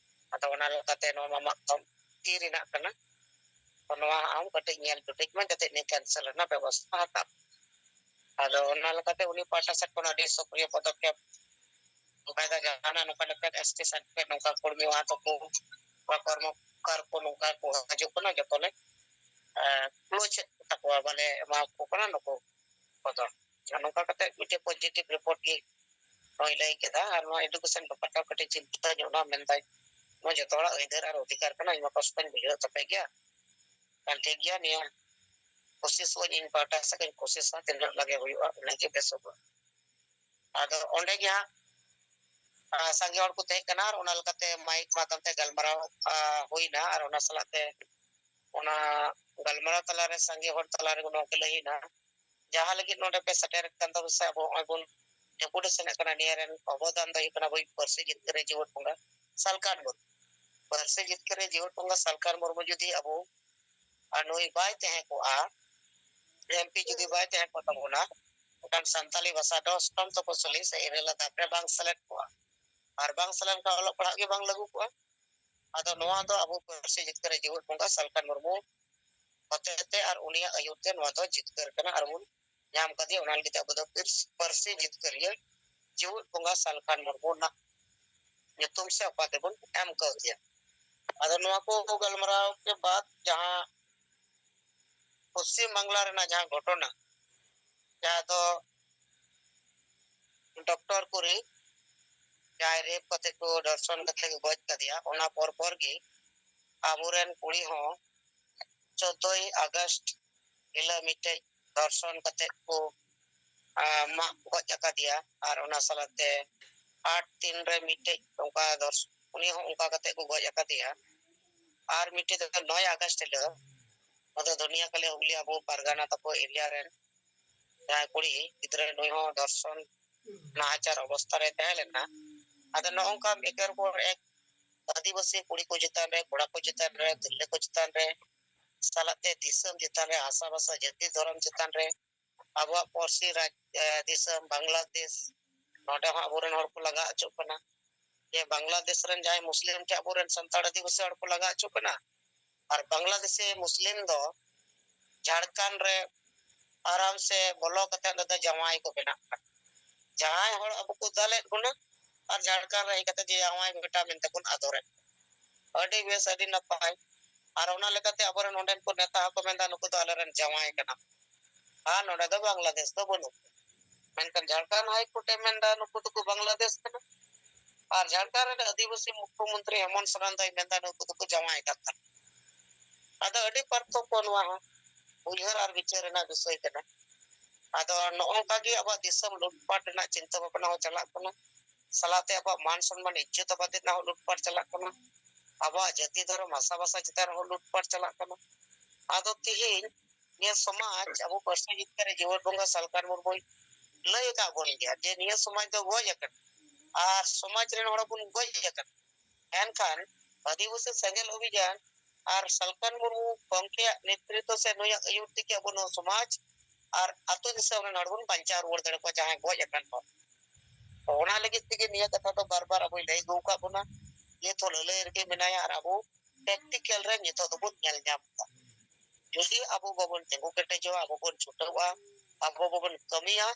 ᱟᱫᱚ ᱚᱱᱟ ᱞᱮᱠᱟᱛᱮ ᱱᱚᱣᱟ ᱢᱟ ᱟᱢᱟᱜ ᱛᱟᱢ ᱛᱤ ᱨᱮᱱᱟᱜ ᱠᱟᱱᱟ, ᱛᱚ ᱱᱚᱣᱟ ᱟᱢ ᱠᱟᱹᱴᱤᱡ ᱧᱮᱞ ᱡᱩᱴᱤᱡ ᱢᱮ ᱡᱟᱛᱮ ᱱᱤᱭᱟᱹ ᱠᱮᱱᱥᱮᱞ ᱨᱮᱱᱟᱜ ᱵᱮᱵᱚᱥᱛᱷᱟ ᱦᱟᱛᱟᱣ᱾ ᱟᱫᱚ ᱚᱱᱟ ᱞᱮᱠᱟᱛᱮ ᱩᱱᱤ ᱯᱟᱦᱴᱟ ᱥᱮᱫ ᱠᱷᱚᱱ ᱟᱹᱰᱤ ᱥᱚᱠᱨᱤᱭᱚ ᱯᱚᱫᱚᱠᱷᱮᱯ ᱚᱱᱠᱟᱭᱮᱫᱟ, ᱡᱟᱦᱟᱱᱟᱜ ᱱᱚᱝᱠᱟ ᱱᱚᱝᱠᱟ ᱮᱥ ᱴᱤ ᱥᱟᱨᱴᱤᱯᱷᱤᱠᱮᱴ ᱱᱚᱝᱠᱟ ᱠᱚᱨᱢᱤ ᱚᱲᱟᱜ ᱛᱟᱠᱚ, ᱚᱠᱟ ᱠᱚᱨᱢᱚᱠᱟᱨ ᱠᱚ ᱱᱚᱝᱠᱟ ᱠᱚ ᱦᱤᱡᱩᱜ ᱠᱟᱱᱟ, ᱡᱚᱛᱚ ᱞᱮ ᱠᱞᱳᱡᱽ ᱮᱫ ᱛᱟᱠᱚᱣᱟ, ᱵᱟᱞᱮ ᱮᱢᱟ ᱠᱚ ᱠᱟᱱᱟ ᱱᱩᱠᱩ ᱠᱚᱫᱚ᱾ ᱟᱨ ᱱᱚᱝᱠᱟ ᱠᱟᱛᱮ ᱢᱤᱫᱴᱮᱱ ᱯᱚᱡᱤᱴᱤᱵᱷ ᱨᱤᱯᱳᱨᱴ ᱜᱮ ᱦᱚᱸᱭ ᱞᱟᱹᱭ ᱠᱮᱫᱟ᱾ ᱟᱨ ᱱᱚᱣᱟ ᱮᱰᱩᱠᱮᱥᱚᱱ ᱵᱮᱯᱟᱨ ᱛᱮ ᱠᱟᱹᱴᱤᱡ ᱪᱤᱱᱛᱟᱹ ᱧᱚᱜ ᱱᱟ ᱢᱮᱱᱫᱟᱹᱧ, ᱱᱚᱣᱟ ᱡᱚᱛᱚ ᱦᱚᱲᱟᱜ ᱟᱹᱭᱫᱟᱹᱨ ᱟᱨ ᱚᱫᱷᱤᱠᱟᱨ ᱠᱟᱱᱟ, ᱤᱧ ᱢᱟ ᱠᱚᱥᱴᱚᱧ ᱵᱩᱡᱷᱟᱹᱣ ᱛᱟᱯᱮ ᱜᱮᱭᱟ᱾ ᱠᱷᱟᱱ ᱴᱷᱤᱠ ᱜᱮᱭᱟ, ᱱᱤᱭᱟᱹ ᱠᱳᱥᱤᱥ ᱦᱚᱸ ᱤᱧ ᱯᱟᱦᱴᱟ ᱥᱮᱫ ᱠᱷᱚᱱ ᱠᱳᱥᱤᱥᱟ, ᱛᱤᱱᱟᱹᱜ ᱞᱟᱜᱮ ᱦᱩᱭᱩᱜᱼᱟ ᱩᱱᱟᱹᱜ ᱜᱮ ᱵᱮᱥᱚᱜᱼᱟ᱾ ᱟᱫᱚ ᱚᱸᱰᱮ ᱜᱮ ᱦᱟᱸᱜ, ᱟ, ᱥᱟᱸᱜᱮ ᱦᱚᱲ ᱠᱚ ᱛᱟᱦᱮᱸ ᱠᱟᱱᱟ ᱟᱨ ᱚᱱᱟ ᱞᱮᱠᱟᱛᱮ ᱢᱟᱭᱤᱠ ᱢᱟᱫᱽᱫᱷᱚᱢ ᱛᱮ ᱜᱟᱞᱢᱟᱨᱟᱣ, ᱟ, ᱦᱩᱭᱱᱟ ᱟᱨ ᱚᱱᱟ ᱥᱟᱞᱟᱜ ᱛᱮ ᱚᱱᱟ ᱜᱟᱞᱢᱟᱨᱟᱣ ᱛᱟᱞᱟᱨᱮ ᱥᱟᱸᱜᱮ ᱦᱚᱲ ᱛᱟᱞᱟᱨᱮ ᱱᱚᱣᱟ ᱠᱚ ᱞᱟᱹᱭ ᱮᱱᱟ, ᱡᱟᱦᱟᱸ ᱞᱟᱹᱜᱤᱫ ᱱᱚᱰᱮ ᱯᱮ ᱥᱮᱴᱮᱨ ᱟᱠᱟᱱ ᱛᱟᱵᱚᱱ ᱥᱮ ᱟᱵᱚ ᱱᱚᱜᱼᱚᱭ ᱵᱚᱱ ᱰᱮᱯᱩᱴᱮᱥᱚᱱ ᱟᱠᱟᱱᱟ, ᱱᱤᱭᱟᱹ ᱨᱮᱱ ᱚᱵᱚᱫᱟᱱ ᱫᱚ ᱦᱩᱭᱩᱜ ᱠᱟᱱᱟ ᱟᱵᱚᱭᱤᱡ ᱯᱟᱹᱨᱥᱤ ᱡᱤᱛᱠᱟᱹᱨᱤᱭᱟᱹ ᱡᱤᱣᱮᱫ ᱵᱚᱸᱜᱟ ᱥᱟᱞᱠᱷᱟᱱ ᱢᱩᱨᱢᱩ᱾ ᱯᱟᱹᱨᱥᱤ ᱡᱤᱛᱠᱟᱹᱨᱤᱭᱟᱹ ᱡᱤᱣᱮᱫ ᱵᱚᱸᱜᱟ ᱥᱟᱞᱠᱷᱟᱱ ᱢᱩᱨᱢᱩ ᱡᱩᱫᱤ ᱟᱵᱚ ᱟᱨ ᱱᱩᱭ ᱵᱟᱭ ᱛᱟᱦᱮᱸ ᱠᱚᱜᱼᱟ, ᱮᱢᱯᱤ ᱡᱩᱫᱤ ᱵᱟᱭ ᱛᱟᱦᱮᱸ ᱠᱚᱜ ᱛᱟᱵᱚᱱᱟ, ᱮᱱᱠᱷᱟᱱ ᱥᱟᱱᱛᱟᱞᱤ ᱵᱷᱟᱥᱟ ᱫᱚ ᱚᱥᱴᱚᱢ ᱛᱚᱯᱚᱥᱤᱞᱤ ᱥᱮ ᱤᱨᱟᱹᱞ ᱟᱱᱟᱜ ᱫᱷᱟᱯ ᱨᱮ ᱵᱟᱝ ᱥᱮᱞᱮᱫ ᱠᱚᱜᱼᱟ᱾ ᱟᱨ ᱵᱟᱝ ᱥᱮᱞᱮᱫ ᱞᱮᱱᱠᱷᱟᱱ ᱚᱞᱚᱜ ᱯᱟᱲᱦᱟᱜ ᱜᱮ ᱵᱟᱝ ᱞᱟᱹᱜᱩ ᱠᱚᱜᱼᱟ᱾ ᱟᱫᱚ ᱱᱚᱣᱟ ᱫᱚ ᱟᱵᱚ ᱯᱟᱹᱨᱥᱤ ᱡᱤᱛᱠᱟᱹᱨᱤᱭᱟᱹ ᱡᱤᱣᱮᱫ ᱵᱚᱸᱜᱟ ᱥᱟᱞᱠᱷᱟᱱ ᱢᱩᱨᱢᱩ ᱦᱚᱛᱮᱛᱮ ᱟᱨ ᱩᱱᱤᱭᱟᱜ ᱟᱹᱭᱩᱨ ᱛᱮ ᱱᱚᱣᱟ ᱫᱚ ᱡᱤᱛᱠᱟᱹᱨ ᱠᱟᱱᱟ ᱟᱨ ᱵᱚᱱ ᱧᱟᱢ ᱠᱟᱫᱮᱭᱟ᱾ ᱚᱱᱟ ᱞᱟᱹᱜᱤᱫ ᱛᱮ ᱟᱵᱚ ᱫᱚ ᱯᱟᱹᱨᱥ-, ᱯᱟᱹᱨᱥᱤ ᱡᱤᱛᱠᱟᱹᱨᱤᱭᱟᱹ ᱡᱤᱣᱮᱫ ᱵᱚᱸᱜᱟ ᱥᱟᱞᱠᱷᱟᱱ ᱢᱩᱨᱢᱩ ᱨᱮᱱᱟᱜ ᱧᱩᱛᱩᱢ ᱥᱮ ᱚᱯᱟ ᱛᱮᱵᱚᱱ ᱮᱢ ᱠᱟᱣᱫᱮᱭᱟ᱾ ᱟᱫᱚ ᱱᱚᱣᱟ ᱠᱚ ᱜᱟᱞᱢᱟᱨᱟᱣ ᱠᱮ ᱵᱟᱫ ᱡᱟᱦᱟᱸ ᱯᱚᱥᱪᱤᱢ ᱵᱟᱝᱞᱟ ᱨᱮᱱᱟᱜ ᱡᱟᱦᱟᱸ ᱜᱷᱚᱴᱚᱱᱟ, ᱡᱟᱦᱟᱸ ᱫᱚ ᱰᱚᱠᱴᱚᱨ ᱠᱩᱨᱤ ᱡᱟᱦᱟᱸᱭ ᱨᱮᱯ ᱠᱟᱛᱮ ᱠᱚ, ᱫᱷᱚᱨᱥᱚᱱ ᱠᱟᱛᱮ ᱠᱚ ᱜᱚᱡ ᱠᱟᱫᱮᱭᱟ, ᱚᱱᱟ ᱯᱚᱨ ᱯᱚᱨ ᱜᱮ ᱟᱵᱚᱨᱮᱱ ᱠᱩᱲᱤ ᱦᱚᱸ ᱪᱳᱫᱫᱳᱭ ᱟᱜᱚᱥᱴ ᱦᱤᱞᱳᱜ ᱢᱤᱫᱴᱮᱡ ᱫᱷᱚᱨᱥᱚᱱ ᱠᱟᱛᱮ ᱠᱚ, ᱟ, ᱢᱟᱜ ᱜᱚᱡ ᱟᱠᱟᱫᱮᱭᱟ᱾ ᱟᱨ ᱚᱱᱟ ᱥᱟᱞᱟᱜ ᱛᱮ ᱟᱴ ᱛᱤᱱ ᱨᱮ ᱢᱤᱫᱴᱮᱡ ᱚᱱᱠᱟ ᱫᱷᱚᱨᱥ-, ᱩᱱᱤ ᱦᱚᱸ ᱚᱱᱠᱟ ᱠᱟᱛᱮ ᱠᱚ ᱜᱚᱡ ᱟᱠᱟᱫᱮᱭᱟ᱾ ᱟᱨ ᱢᱤᱫᱴᱮᱡ ᱫᱚ ᱱᱚᱭ ᱟᱜᱚᱥᱴ ᱦᱤᱞᱳᱜ, ᱚᱱᱟ ᱫᱚ ᱫᱷᱩᱱᱤᱭᱟᱹᱠᱟᱹᱞᱤ ᱦᱩᱜᱽᱞᱤ ᱟᱵᱚ ᱯᱟᱨᱜᱟᱱᱟ ᱛᱟᱠᱚ ᱮᱨᱤᱭᱟ ᱨᱮᱱ ᱡᱟᱦᱟᱸᱭ ᱠᱩᱲᱤ ᱜᱤᱫᱽᱨᱟᱹ, ᱱᱩᱭ ᱦᱚᱸ ᱫᱷᱚᱨᱥᱚᱱ ᱱᱟᱦᱟᱪᱟᱨ ᱚᱵᱚᱥᱛᱟ ᱨᱮ ᱛᱟᱦᱮᱸ ᱞᱮᱱᱟ᱾ ᱟᱫᱚ ᱱᱚᱜᱼᱚ ᱱᱚᱝᱠᱟ ᱮᱠᱮᱨ ᱯᱚᱨ ᱮᱠ ᱟᱹᱫᱤᱵᱟᱹᱥᱤ ᱠᱩᱲᱤ ᱠᱚ ᱪᱮᱛᱟᱱ ᱨᱮ, ᱠᱚᱲᱟ ᱠᱚ ᱪᱮᱛᱟᱱ ᱨᱮ, ᱛᱤᱨᱞᱟᱹ ᱠᱚ ᱪᱮᱛᱟᱱ ᱨᱮ, ᱥᱟᱞᱟᱜ ᱛᱮ ᱫᱤᱥᱚᱢ ᱪᱮᱛᱟᱱ ᱨᱮ, ᱦᱟᱥᱟ ᱵᱷᱟᱥᱟ, ᱡᱟᱹᱛᱤ ᱫᱷᱚᱨᱚᱢ ᱪᱮᱛᱟᱱ ᱨᱮ, ᱟᱵᱚᱣᱟᱜ ᱯᱟᱹᱨᱥᱤ ᱨᱟᱡᱽ, ᱮ, ᱫᱤᱥᱚᱢ ᱵᱟᱝᱞᱟᱫᱮᱥ, ᱱᱚᱰᱮ ᱦᱚᱸ ᱟᱵᱚᱨᱮᱱ ᱦᱚᱲ ᱠᱚ ᱞᱟᱜᱟ ᱦᱚᱪᱚᱜ ᱠᱟᱱᱟ᱾ ᱡᱮ ᱵᱟᱝᱞᱟᱫᱮᱥ ᱨᱮᱱ ᱡᱟᱦᱟᱸᱭ ᱢᱩᱥᱞᱤᱢ ᱴᱷᱮᱱ ᱟᱵᱚᱨᱮᱱ ᱥᱟᱱᱛᱟᱲ ᱟᱹᱫᱤᱵᱟᱹᱥᱤ ᱦᱚᱲ ᱠᱚ ᱞᱟᱜᱟ ᱦᱚᱪᱚᱜ ᱠᱟᱱᱟ, ᱟᱨ ᱵᱟᱝᱞᱟᱫᱮᱥᱤ ᱢᱩᱥᱞᱤᱢ ᱫᱚ ᱡᱷᱟᱲᱠᱷᱚᱸᱰ ᱨᱮ ᱟᱨᱟᱢ ᱥᱮ ᱵᱚᱞᱚ ᱠᱟᱛᱮ ᱚᱸᱰᱮ ᱫᱚ ᱡᱟᱶᱟᱭ ᱠᱚ ᱵᱮᱱᱟᱜ ᱠᱟᱱᱟ᱾ ᱡᱟᱦᱟᱸᱭ ᱦᱚᱲ ᱟᱵᱚ ᱠᱚ ᱫᱟᱞᱮᱫ ᱵᱚᱱᱟ ᱟᱨ ᱡᱷᱟᱲᱠᱷᱚᱸᱰ ᱨᱮ ᱦᱮᱡ ᱠᱟᱛᱮ ᱡᱮ ᱡᱟᱶᱟᱭ ᱵᱮᱴᱟ ᱢᱮᱱᱛᱮ ᱵᱚᱱ ᱟᱫᱚᱨᱮᱫ᱾ ᱟᱹᱰᱤ ᱵᱮᱥ, ᱟᱹᱰᱤ ᱱᱟᱯᱟᱭ᱾ ᱟᱨ ᱚᱱᱟ ᱞᱮᱠᱟᱛᱮ ᱟᱵᱚᱨᱮᱱ ᱚᱸᱰᱮᱱ ᱠᱚ ᱱᱮᱛᱟ ᱦᱚᱸᱠᱚ ᱢᱮᱱᱫᱟ, ᱱᱩᱠᱩ ᱫᱚ ᱟᱞᱮᱨᱮᱱ ᱡᱟᱶᱟᱭ ᱠᱟᱱᱟ᱾ ᱟᱨ ᱱᱚᱰᱮ ᱫᱚ ᱵᱟᱝᱞᱟᱫᱮᱥ ᱫᱚ ᱵᱟᱹᱱᱩᱜ᱾ ᱢᱮᱱᱠᱷᱟᱱ ᱡᱷᱟᱲᱠᱷᱚᱸᱰ ᱦᱟᱭ ᱠᱳᱨᱴ ᱮ ᱢᱮᱱᱫᱟ, ᱱᱩᱠᱩ ᱫᱚᱠᱚ ᱵᱟᱝᱞᱟᱫᱮᱥ ᱠᱟᱱᱟ᱾ ᱟᱨ ᱡᱷᱟᱲᱠᱷᱚᱸᱰ ᱨᱮᱱ ᱟᱹᱫᱤᱵᱟᱹᱥᱤ ᱢᱩᱠᱷᱭᱚᱢᱚᱱᱛᱨᱤ ᱦᱮᱢᱚᱱᱛ ᱥᱚᱨᱮᱱ ᱫᱚᱭ ᱢᱮᱱᱫᱟ, ᱱᱩᱠᱩ ᱫᱚᱠᱚ ᱡᱟᱶᱟᱭ ᱠᱟᱱ ᱛᱟᱞᱮᱭᱟ᱾ ᱟᱫᱚ ᱟᱹᱰᱤ ᱯᱟᱨᱛᱷᱚᱠᱠᱚ ᱱᱚᱣᱟ ᱦᱚᱸ ᱩᱭᱦᱟᱹᱨ ᱟᱨ ᱵᱤᱪᱟᱹᱨ ᱨᱮᱱᱟᱜ ᱵᱤᱥᱚᱭ ᱠᱟᱱᱟ᱾ ᱟᱫᱚ ᱱᱚᱜᱼᱚ ᱱᱚᱝᱠᱟ ᱜᱮ ᱟᱵᱚᱣᱟᱜ ᱫᱤᱥᱚᱢ ᱞᱩᱴᱯᱟᱴ ᱨᱮᱱᱟᱜ ᱪᱤᱱᱛᱟᱹ ᱵᱷᱟᱵᱽᱱᱟ ᱦᱚᱸ ᱪᱟᱞᱟᱜ ᱠᱟᱱᱟ, ᱥᱟᱞᱟᱜ ᱛᱮ ᱟᱵᱚᱣᱟᱜ ᱢᱟᱱ ᱥᱚᱱᱢᱟᱱ ᱤᱡᱽᱡᱚᱛ ᱟᱵᱟᱫ ᱨᱮᱱᱟᱜ ᱦᱚᱸ ᱞᱩᱴᱯᱟᱴ ᱪᱟᱞᱟᱜ ᱠᱟᱱᱟ, ᱟᱵᱚᱣᱟᱜ ᱡᱟᱹᱛᱤ ᱫᱷᱚᱨᱚᱢ ᱵᱷᱟᱥᱟ ᱵᱷᱟᱥᱟ ᱪᱮᱛᱟᱱ ᱨᱮᱦᱚᱸ ᱞᱩᱴᱯᱟᱴ ᱪᱟᱞᱟᱜ ᱠᱟᱱᱟ᱾ ᱟᱫᱚ ᱛᱤᱦᱤᱧ ᱱᱤᱭᱟᱹ ᱥᱚᱢᱟᱡᱽ ᱟᱵᱚ ᱯᱟᱹᱨᱥᱤ ᱡᱤᱛᱠᱟᱹᱨ ᱨᱮ ᱡᱤᱣᱮᱫ ᱵᱚᱸᱜᱟ ᱥᱟᱞᱠᱷᱟᱱ ᱢᱩᱨᱢᱩᱭ ᱞᱟᱹᱭ ᱟᱠᱟᱫ ᱵᱚᱱ ᱜᱮᱭᱟ ᱡᱮ ᱱᱤᱭᱟᱹ ᱥᱚᱢᱟᱡᱽ ᱫᱚ ᱜᱚᱡ ᱟᱠᱟᱱᱟ ᱟᱨ ᱥᱚᱢᱟᱡᱽ ᱨᱮᱱ ᱦᱚᱲ ᱵᱚᱱ ᱜᱚᱡ ᱟᱠᱟᱱᱟ᱾ ᱮᱱᱠᱷᱟᱱ ᱟᱹᱫᱤᱵᱟᱹᱥᱤ ᱥᱮᱸᱜᱮᱞ ᱚᱵᱷᱤᱡᱟᱱ ᱟᱨ ᱥᱟᱞᱠᱷᱟᱱ ᱢᱩᱨᱢᱩ ᱜᱚᱢᱠᱮᱭᱟᱜ ᱱᱮᱛᱨᱤᱛᱵ ᱥᱮ ᱱᱩᱭᱟᱜ ᱟᱹᱭᱩᱨ ᱛᱮᱜᱮ ᱟᱵᱚ ᱱᱚᱣᱟ ᱥᱚᱢᱟᱡᱽ ᱟᱨ ᱟᱹᱛᱩ ᱫᱤᱥᱚᱢ ᱨᱮᱱ ᱦᱚᱲ ᱵᱚᱱ ᱵᱟᱧᱪᱟᱣ ᱨᱩᱣᱟᱹᱲ ᱫᱟᱲᱮ ᱠᱚᱣᱟ, ᱡᱟᱦᱟᱸᱭ ᱜᱚᱡ ᱟᱠᱟᱱ ᱦᱚᱲ᱾ ᱛᱚ, ᱚᱱᱟ ᱞᱟᱹᱜᱤᱫ ᱛᱮᱜᱮ ᱱᱤᱭᱟᱹ ᱠᱟᱛᱷᱟ ᱫᱚ ᱵᱟᱨ ᱵᱟᱨ ᱟᱵᱚᱭ ᱞᱟᱹᱭ ᱟᱹᱜᱩ ᱟᱠᱟᱫ ᱵᱚᱱᱟ᱾ ᱱᱤᱛ ᱦᱚᱸ ᱞᱟᱹᱞᱟᱹᱭ ᱨᱮᱜᱮ ᱢᱮᱱᱟᱭᱟ ᱟᱨ ᱟᱵᱚ ᱯᱨᱮᱠᱴᱤᱠᱮᱞ ᱨᱮ ᱱᱤᱛᱚᱜ ᱫᱚᱵᱚᱱ ᱧᱮᱞ ᱧᱟᱢ ᱮᱫᱟ᱾ ᱡᱩᱫᱤ ᱟᱵᱚ ᱵᱟᱵᱚᱱ ᱛᱤᱸᱜᱩ ᱠᱮᱴᱮᱡᱚᱜᱼᱟ, ᱟᱵᱚ ᱵᱚᱱ ᱪᱷᱩᱴᱟᱹᱣᱟ, ᱟᱵᱚ ᱵᱟᱵᱚᱱ ᱠᱟᱹᱢᱤᱭᱟ,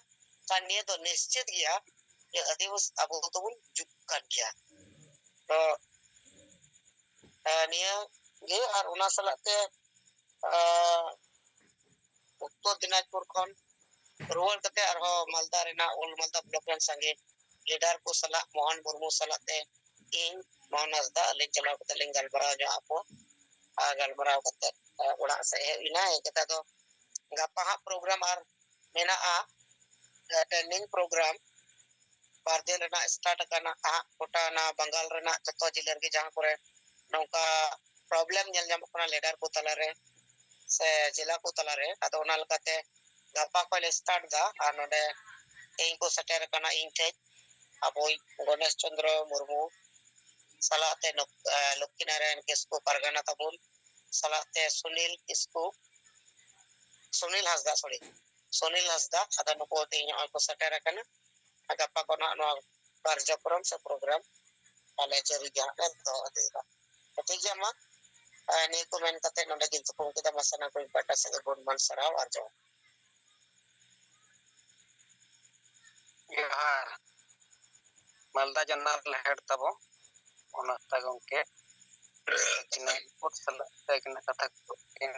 ᱠᱷᱟᱱ ᱱᱤᱭᱟᱹ ᱫᱚ ᱱᱤᱥᱪᱤᱛ ᱜᱮᱭᱟ ᱡᱮ ᱟᱹᱫᱤᱵᱟᱹᱥᱤ ᱟᱵᱚ ᱫᱚᱵᱚᱱ ᱡᱩᱜ ᱠᱟᱱ ᱜᱮᱭᱟ᱾ ᱛᱚ, ᱮ, ᱱᱤᱭᱟᱹ ᱜᱮ᱾ ᱟᱨ ᱚᱱᱟ ᱥᱟᱞᱟᱜ ᱛᱮ, ᱮ, ᱩᱛᱛᱚᱨ ᱫᱤᱱᱟᱡᱽᱯᱩᱨ ᱠᱷᱚᱱ ᱨᱩᱣᱟᱹᱲ ᱠᱟᱛᱮ ᱟᱨᱦᱚᱸ ᱢᱟᱞᱫᱟ ᱨᱮᱱᱟᱜ ᱳᱞᱰ ᱢᱟᱞᱫᱟ ᱵᱞᱚᱠ ᱨᱮᱱ ᱥᱟᱸᱜᱮ ᱞᱤᱰᱟᱨ ᱠᱚ ᱥᱟᱞᱟᱜ, ᱢᱳᱦᱚᱱ ᱢᱩᱨᱢᱩ ᱥᱟᱞᱟᱜ ᱛᱮ ᱤᱧ, ᱢᱳᱦᱚᱱ ᱦᱟᱸᱥᱫᱟ, ᱟᱹᱞᱤᱧ ᱪᱟᱞᱟᱣ ᱠᱟᱛᱮ ᱞᱤᱧ ᱜᱟᱞᱢᱟᱨᱟᱣ ᱧᱚᱜ ᱟᱠᱚ᱾ ᱟᱨ ᱜᱟᱞᱢᱟᱨᱟᱣ ᱠᱟᱛᱮ, ᱮ, ᱚᱲᱟᱜ ᱥᱮᱫ ᱦᱮᱡ ᱦᱩᱭᱱᱟ᱾ ᱦᱮᱡ ᱠᱟᱛᱮ ᱫᱚ ᱜᱟᱯᱟ ᱦᱟᱸᱜ ᱯᱨᱳᱜᱨᱟᱢ ᱟᱨ ᱢᱮᱱᱟᱜᱼᱟ, ᱮ, ᱴᱨᱮᱱᱤᱝ ᱯᱨᱳᱜᱨᱟᱢ ᱵᱟᱨ ᱫᱤᱱ ᱨᱮᱱᱟᱜ ᱥᱴᱟᱨᱴ ᱟᱠᱟᱱᱟ ᱦᱟᱸᱜ᱾ ᱜᱚᱴᱟ ᱚᱱᱟ ᱵᱟᱝᱜᱟᱞ ᱨᱮᱱᱟᱜ ᱡᱚᱛᱚ ᱡᱤᱞᱟᱹ ᱨᱮᱜᱮ ᱡᱟᱦᱟᱸ ᱠᱚᱨᱮ ᱱᱚᱝᱠᱟ ᱯᱨᱚᱵᱞᱮᱢ ᱧᱮᱞ ᱧᱟᱢᱚᱜ ᱠᱟᱱᱟ ᱞᱤᱰᱟᱨ ᱠᱚ ᱛᱟᱞᱟᱨᱮ ᱥᱮ ᱡᱮᱞᱟ ᱠᱚ ᱛᱟᱞᱟᱨᱮ, ᱟᱫᱚ ᱚᱱᱟ ᱞᱮᱠᱟᱛᱮ ᱜᱟᱯᱟ ᱠᱷᱚᱱ ᱞᱮ ᱥᱴᱟᱨᱴ ᱮᱫᱟ᱾ ᱟᱨ ᱱᱚᱰᱮ ᱤᱧ ᱠᱚ ᱥᱮᱴᱮᱨ ᱟᱠᱟᱱᱟ ᱤᱧ ᱴᱷᱮᱡ ᱟᱵᱚᱭᱤᱡ ᱜᱚᱱᱮᱥ ᱪᱚᱸᱫᱽᱨᱚ ᱢᱩᱨᱢᱩ ᱥᱟᱞᱟᱜ ᱛᱮ ᱱᱚᱠ-, ᱮ, ᱞᱚᱠᱠᱷᱤ ᱱᱟᱨᱟᱭᱚᱱ ᱠᱤᱥᱠᱩ ᱯᱟᱨᱜᱟᱱᱟ ᱛᱟᱵᱚᱱ, ᱥᱟᱞᱟᱜ ᱛᱮ ᱥᱩᱱᱤᱞ ᱠᱤᱥᱠᱩ, ᱥᱩᱱᱤᱞ ᱦᱟᱸᱥᱫᱟ, ᱥᱚᱨᱤ, ᱥᱩᱱᱤᱞ ᱦᱟᱸᱥᱫᱟ᱾ ᱟᱫᱚ ᱱᱩᱠᱩ ᱛᱮᱦᱮᱧ ᱱᱚᱜᱼᱚᱭ ᱠᱚ ᱥᱮᱴᱮᱨ ᱟᱠᱟᱱᱟ᱾ ᱟᱨ ᱜᱟᱯᱟ ᱠᱷᱚᱱ ᱦᱟᱸᱜ ᱱᱚᱣᱟ ᱠᱟᱨᱡᱚᱠᱨᱚᱢ ᱥᱮ ᱯᱨᱳᱜᱨᱟᱢ ᱟᱞᱮ ᱡᱟᱹᱨᱤ ᱜᱮ ᱦᱟᱸᱜ ᱞᱮ ᱫᱚᱦᱚ ᱤᱫᱤᱭᱮᱫᱟ᱾ ᱴᱷᱤᱠ ᱜᱮᱭᱟ, ᱢᱟ, ᱮ, ᱱᱤᱭᱟᱹ ᱠᱚ ᱢᱮᱱ ᱠᱟᱛᱮ ᱱᱚᱰᱮ ᱜᱤᱧ ᱛᱷᱩᱠᱩᱢ ᱠᱮᱫᱟ᱾ ᱢᱟ ᱥᱟᱱᱟᱢ ᱠᱚ ᱤᱧ ᱯᱟᱦᱴᱟ ᱥᱮᱫ ᱜᱩᱱ ᱢᱟᱱ ᱥᱟᱨᱦᱟᱣ ᱟᱨ ᱡᱚᱦᱟᱨ᱾ ᱡᱚᱦᱟᱨ᱾ ᱢᱟᱞᱫᱟ ᱡᱚᱱᱟᱞ ᱦᱮᱰ ᱛᱟᱵᱚ ᱚᱱᱚᱛᱟ ᱜᱚᱢᱠᱮ ᱩᱱᱠᱤᱱᱟᱜ ᱨᱤᱯᱳᱨᱴ ᱥᱟᱞᱟᱜ ᱛᱮ ᱟᱹᱠᱤᱱᱟᱜ ᱠᱟᱛᱷᱟ ᱠᱚ ᱠᱤᱱ,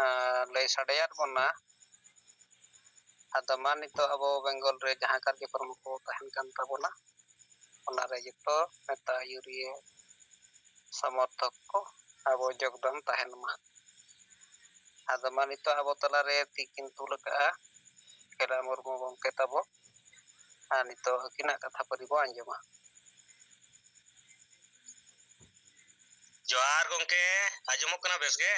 ᱟᱸ, ᱞᱟᱹᱭ ᱥᱟᱰᱮᱭᱟᱫ ᱵᱚᱱᱟ᱾ ᱟᱫᱚ ᱢᱟ ᱱᱤᱛᱚᱜ ᱟᱵᱚ ᱵᱮᱝᱜᱚᱞ ᱨᱮ ᱡᱟᱦᱟᱸ ᱠᱟᱨᱡᱚᱠᱨᱚᱢ ᱠᱚ ᱛᱟᱦᱮᱱ ᱠᱟᱱ ᱛᱟᱵᱚᱱᱟ, ᱚᱱᱟᱨᱮ ᱡᱚᱛᱚ ᱱᱮᱛᱟ ᱟᱹᱭᱩᱨᱤᱭᱟᱹ ᱥᱚᱢᱚᱨᱛᱷᱚᱠ ᱠᱚ ᱟᱵᱚ ᱡᱳᱜᱽᱫᱟᱱ ᱛᱟᱦᱮᱱ ᱢᱟ᱾ ᱟᱫᱚ ᱢᱟ ᱱᱤᱛᱚᱜ ᱟᱵᱚ ᱛᱟᱞᱟᱨᱮ ᱛᱤᱠᱤᱱ ᱛᱩᱞ ᱟᱠᱟᱫᱼᱟ ᱠᱷᱮᱞᱟ ᱢᱩᱨᱢᱩ ᱜᱚᱢᱠᱮ ᱛᱟᱵᱚ, ᱟᱨ ᱱᱤᱛᱚᱜ ᱟᱹᱠᱤᱱᱟᱜ ᱠᱟᱛᱷᱟ ᱯᱟᱹᱨᱤ ᱵᱚ ᱟᱸᱡᱚᱢᱟ᱾ ᱡᱚᱦᱟᱨ ᱜᱚᱢᱠᱮ, ᱟᱸᱡᱚᱢᱚᱜ ᱠᱟᱱᱟ ᱵᱮᱥ ᱜᱮ?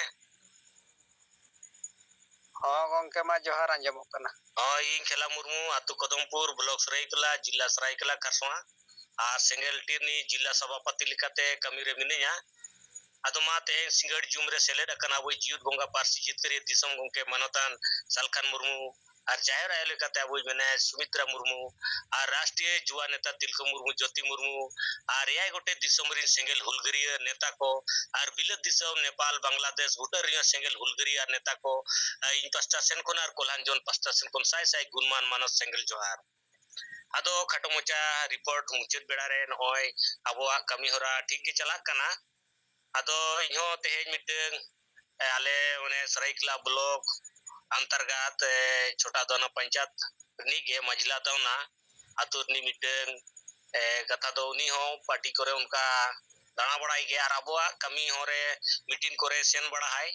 ᱦᱚᱸ ᱜᱚᱢᱠᱮ, ᱢᱟ ᱡᱚᱦᱟᱨ, ᱟᱸᱡᱚᱢᱚᱜ ᱠᱟᱱᱟ᱾ ᱦᱳᱭ, ᱤᱧ ᱠᱷᱮᱞᱟ ᱢᱩᱨᱢᱩ, ᱟᱹᱛᱩ ᱠᱚᱫᱚᱢᱯᱩᱨ, ᱵᱞᱚᱠ ᱥᱟᱹᱨᱟᱹᱭᱠᱮᱞᱟ, ᱡᱤᱞᱟ ᱥᱟᱹᱨᱟᱹᱭᱠᱮᱞᱟ ᱠᱷᱟᱨᱥᱚᱶᱟ, ᱟᱨ ᱥᱮᱸᱜᱮᱞ ᱴᱤᱨᱱᱤ ᱡᱤᱞᱟ ᱥᱚᱵᱷᱟᱯᱚᱛᱤ ᱞᱮᱠᱟᱛᱮ ᱠᱟᱹᱢᱤ ᱨᱮ ᱢᱤᱱᱟᱹᱧᱟ᱾ ᱟᱫᱚ ᱢᱟ ᱛᱮᱦᱮᱧ ᱥᱤᱸᱜᱟᱹᱲ ᱡᱩᱢ ᱨᱮ ᱥᱮᱞᱮᱫ ᱟᱠᱟᱱ ᱟᱵᱚᱭᱤᱡ ᱡᱤᱭᱩᱫ ᱵᱚᱸᱜᱟ ᱯᱟᱹᱨᱥᱤ ᱡᱤᱛᱠᱟᱹᱨᱤᱭᱟᱹ ᱫᱤᱥᱚᱢ ᱜᱚᱢᱠᱮ ᱢᱟᱱᱚᱛᱟᱱ ᱥᱟᱞᱠᱷᱟᱱ ᱢᱩᱨᱢᱩ, ᱟᱨ ᱡᱟᱦᱮᱨ ᱟᱭᱳ ᱞᱮᱠᱟᱛᱮ ᱟᱵᱚᱭᱤᱡ ᱢᱮᱱᱟᱭᱟ ᱥᱩᱢᱤᱛᱨᱟ ᱢᱩᱨᱢᱩ, ᱟᱨ ᱨᱟᱥᱴᱨᱤᱭᱚ ᱡᱩᱣᱟ ᱱᱮᱛᱟ ᱛᱤᱞᱠᱟᱹ ᱢᱩᱨᱢᱩ, ᱡᱳᱛᱤ ᱢᱩᱨᱢᱩ, ᱟᱨ ᱮᱭᱟᱭ ᱜᱚᱴᱮᱡ ᱫᱤᱥᱚᱢ ᱨᱤᱱ ᱥᱮᱸᱜᱮᱞ ᱦᱩᱞᱜᱟᱹᱨᱤᱭᱟᱹ ᱱᱮᱛᱟ ᱠᱚ, ᱟᱨ ᱵᱤᱞᱟᱹᱛ ᱫᱤᱥᱚᱢ ᱱᱮᱯᱟᱞ, ᱵᱟᱝᱞᱟᱫᱮᱥ, ᱵᱷᱩᱴᱟᱱ ᱨᱮᱱ ᱥᱮᱸᱜᱮᱞ ᱦᱩᱞᱜᱟᱹᱨᱤᱭᱟᱹ ᱟᱨ ᱱᱮᱛᱟ ᱠᱚ, ᱟᱨ ᱤᱧ ᱯᱟᱥᱴᱟ ᱥᱮᱱ ᱠᱷᱚᱱ ᱟᱨ ᱠᱚᱞᱦᱟᱱ ᱡᱚᱱ ᱯᱟᱥᱴᱟ ᱥᱮᱱ ᱠᱷᱚᱱ ᱥᱟᱭ ᱥᱟᱭ ᱜᱩᱱᱢᱟᱱ ᱢᱟᱱᱚᱛ ᱥᱮᱸᱜᱮᱞ ᱡᱚᱦᱟᱨ᱾ ᱟᱫᱚ ᱠᱷᱟᱴᱚ ᱢᱟᱪᱷᱟ ᱨᱤᱯᱳᱨᱴ ᱢᱩᱪᱟᱹᱫ ᱵᱮᱲᱟ ᱨᱮ ᱱᱚᱜᱼᱚᱭ ᱟᱵᱚᱣᱟᱜ ᱠᱟᱹᱢᱤ ᱦᱚᱨᱟ ᱴᱷᱤᱠ ᱜᱮ ᱪᱟᱞᱟᱜ ᱠᱟᱱᱟ᱾ ᱟᱫᱚ ᱤᱧᱦᱚᱸ ᱛᱮᱦᱮᱧ ᱢᱤᱫᱴᱟᱹᱝ, ᱮ, ᱟᱞᱮ ᱚᱱᱮ ᱥᱟᱹᱨᱟᱹᱭᱠᱮᱞᱟ ᱵᱞᱚᱠ ᱟᱱᱛᱟᱨᱜᱟᱛ, ᱮ, ᱪᱷᱳᱴᱟ ᱫᱚᱱᱟ ᱯᱚᱧᱪᱟᱭᱮᱛ ᱨᱤᱱᱤᱡ ᱜᱮ ᱢᱟᱹᱡᱷᱤᱞᱟ ᱫᱚᱱᱟ ᱟᱹᱛᱩ ᱨᱤᱱᱤᱡ ᱢᱤᱫᱴᱟᱹᱝ, ᱮ, ᱠᱟᱛᱷᱟ ᱫᱚ ᱩᱱᱤ ᱦᱚᱸ ᱯᱟᱨᱴᱤ ᱠᱚᱨᱮ ᱚᱱᱠᱟ ᱫᱟᱬᱟ ᱵᱟᱲᱟᱭ ᱜᱮᱭᱟ ᱟᱨ ᱟᱵᱚᱣᱟᱜ ᱠᱟᱹᱢᱤ ᱦᱚᱨᱮ ᱢᱤᱴᱤᱝ ᱠᱚᱨᱮ ᱥᱮᱱ ᱵᱟᱲᱟᱜᱼᱟᱭ᱾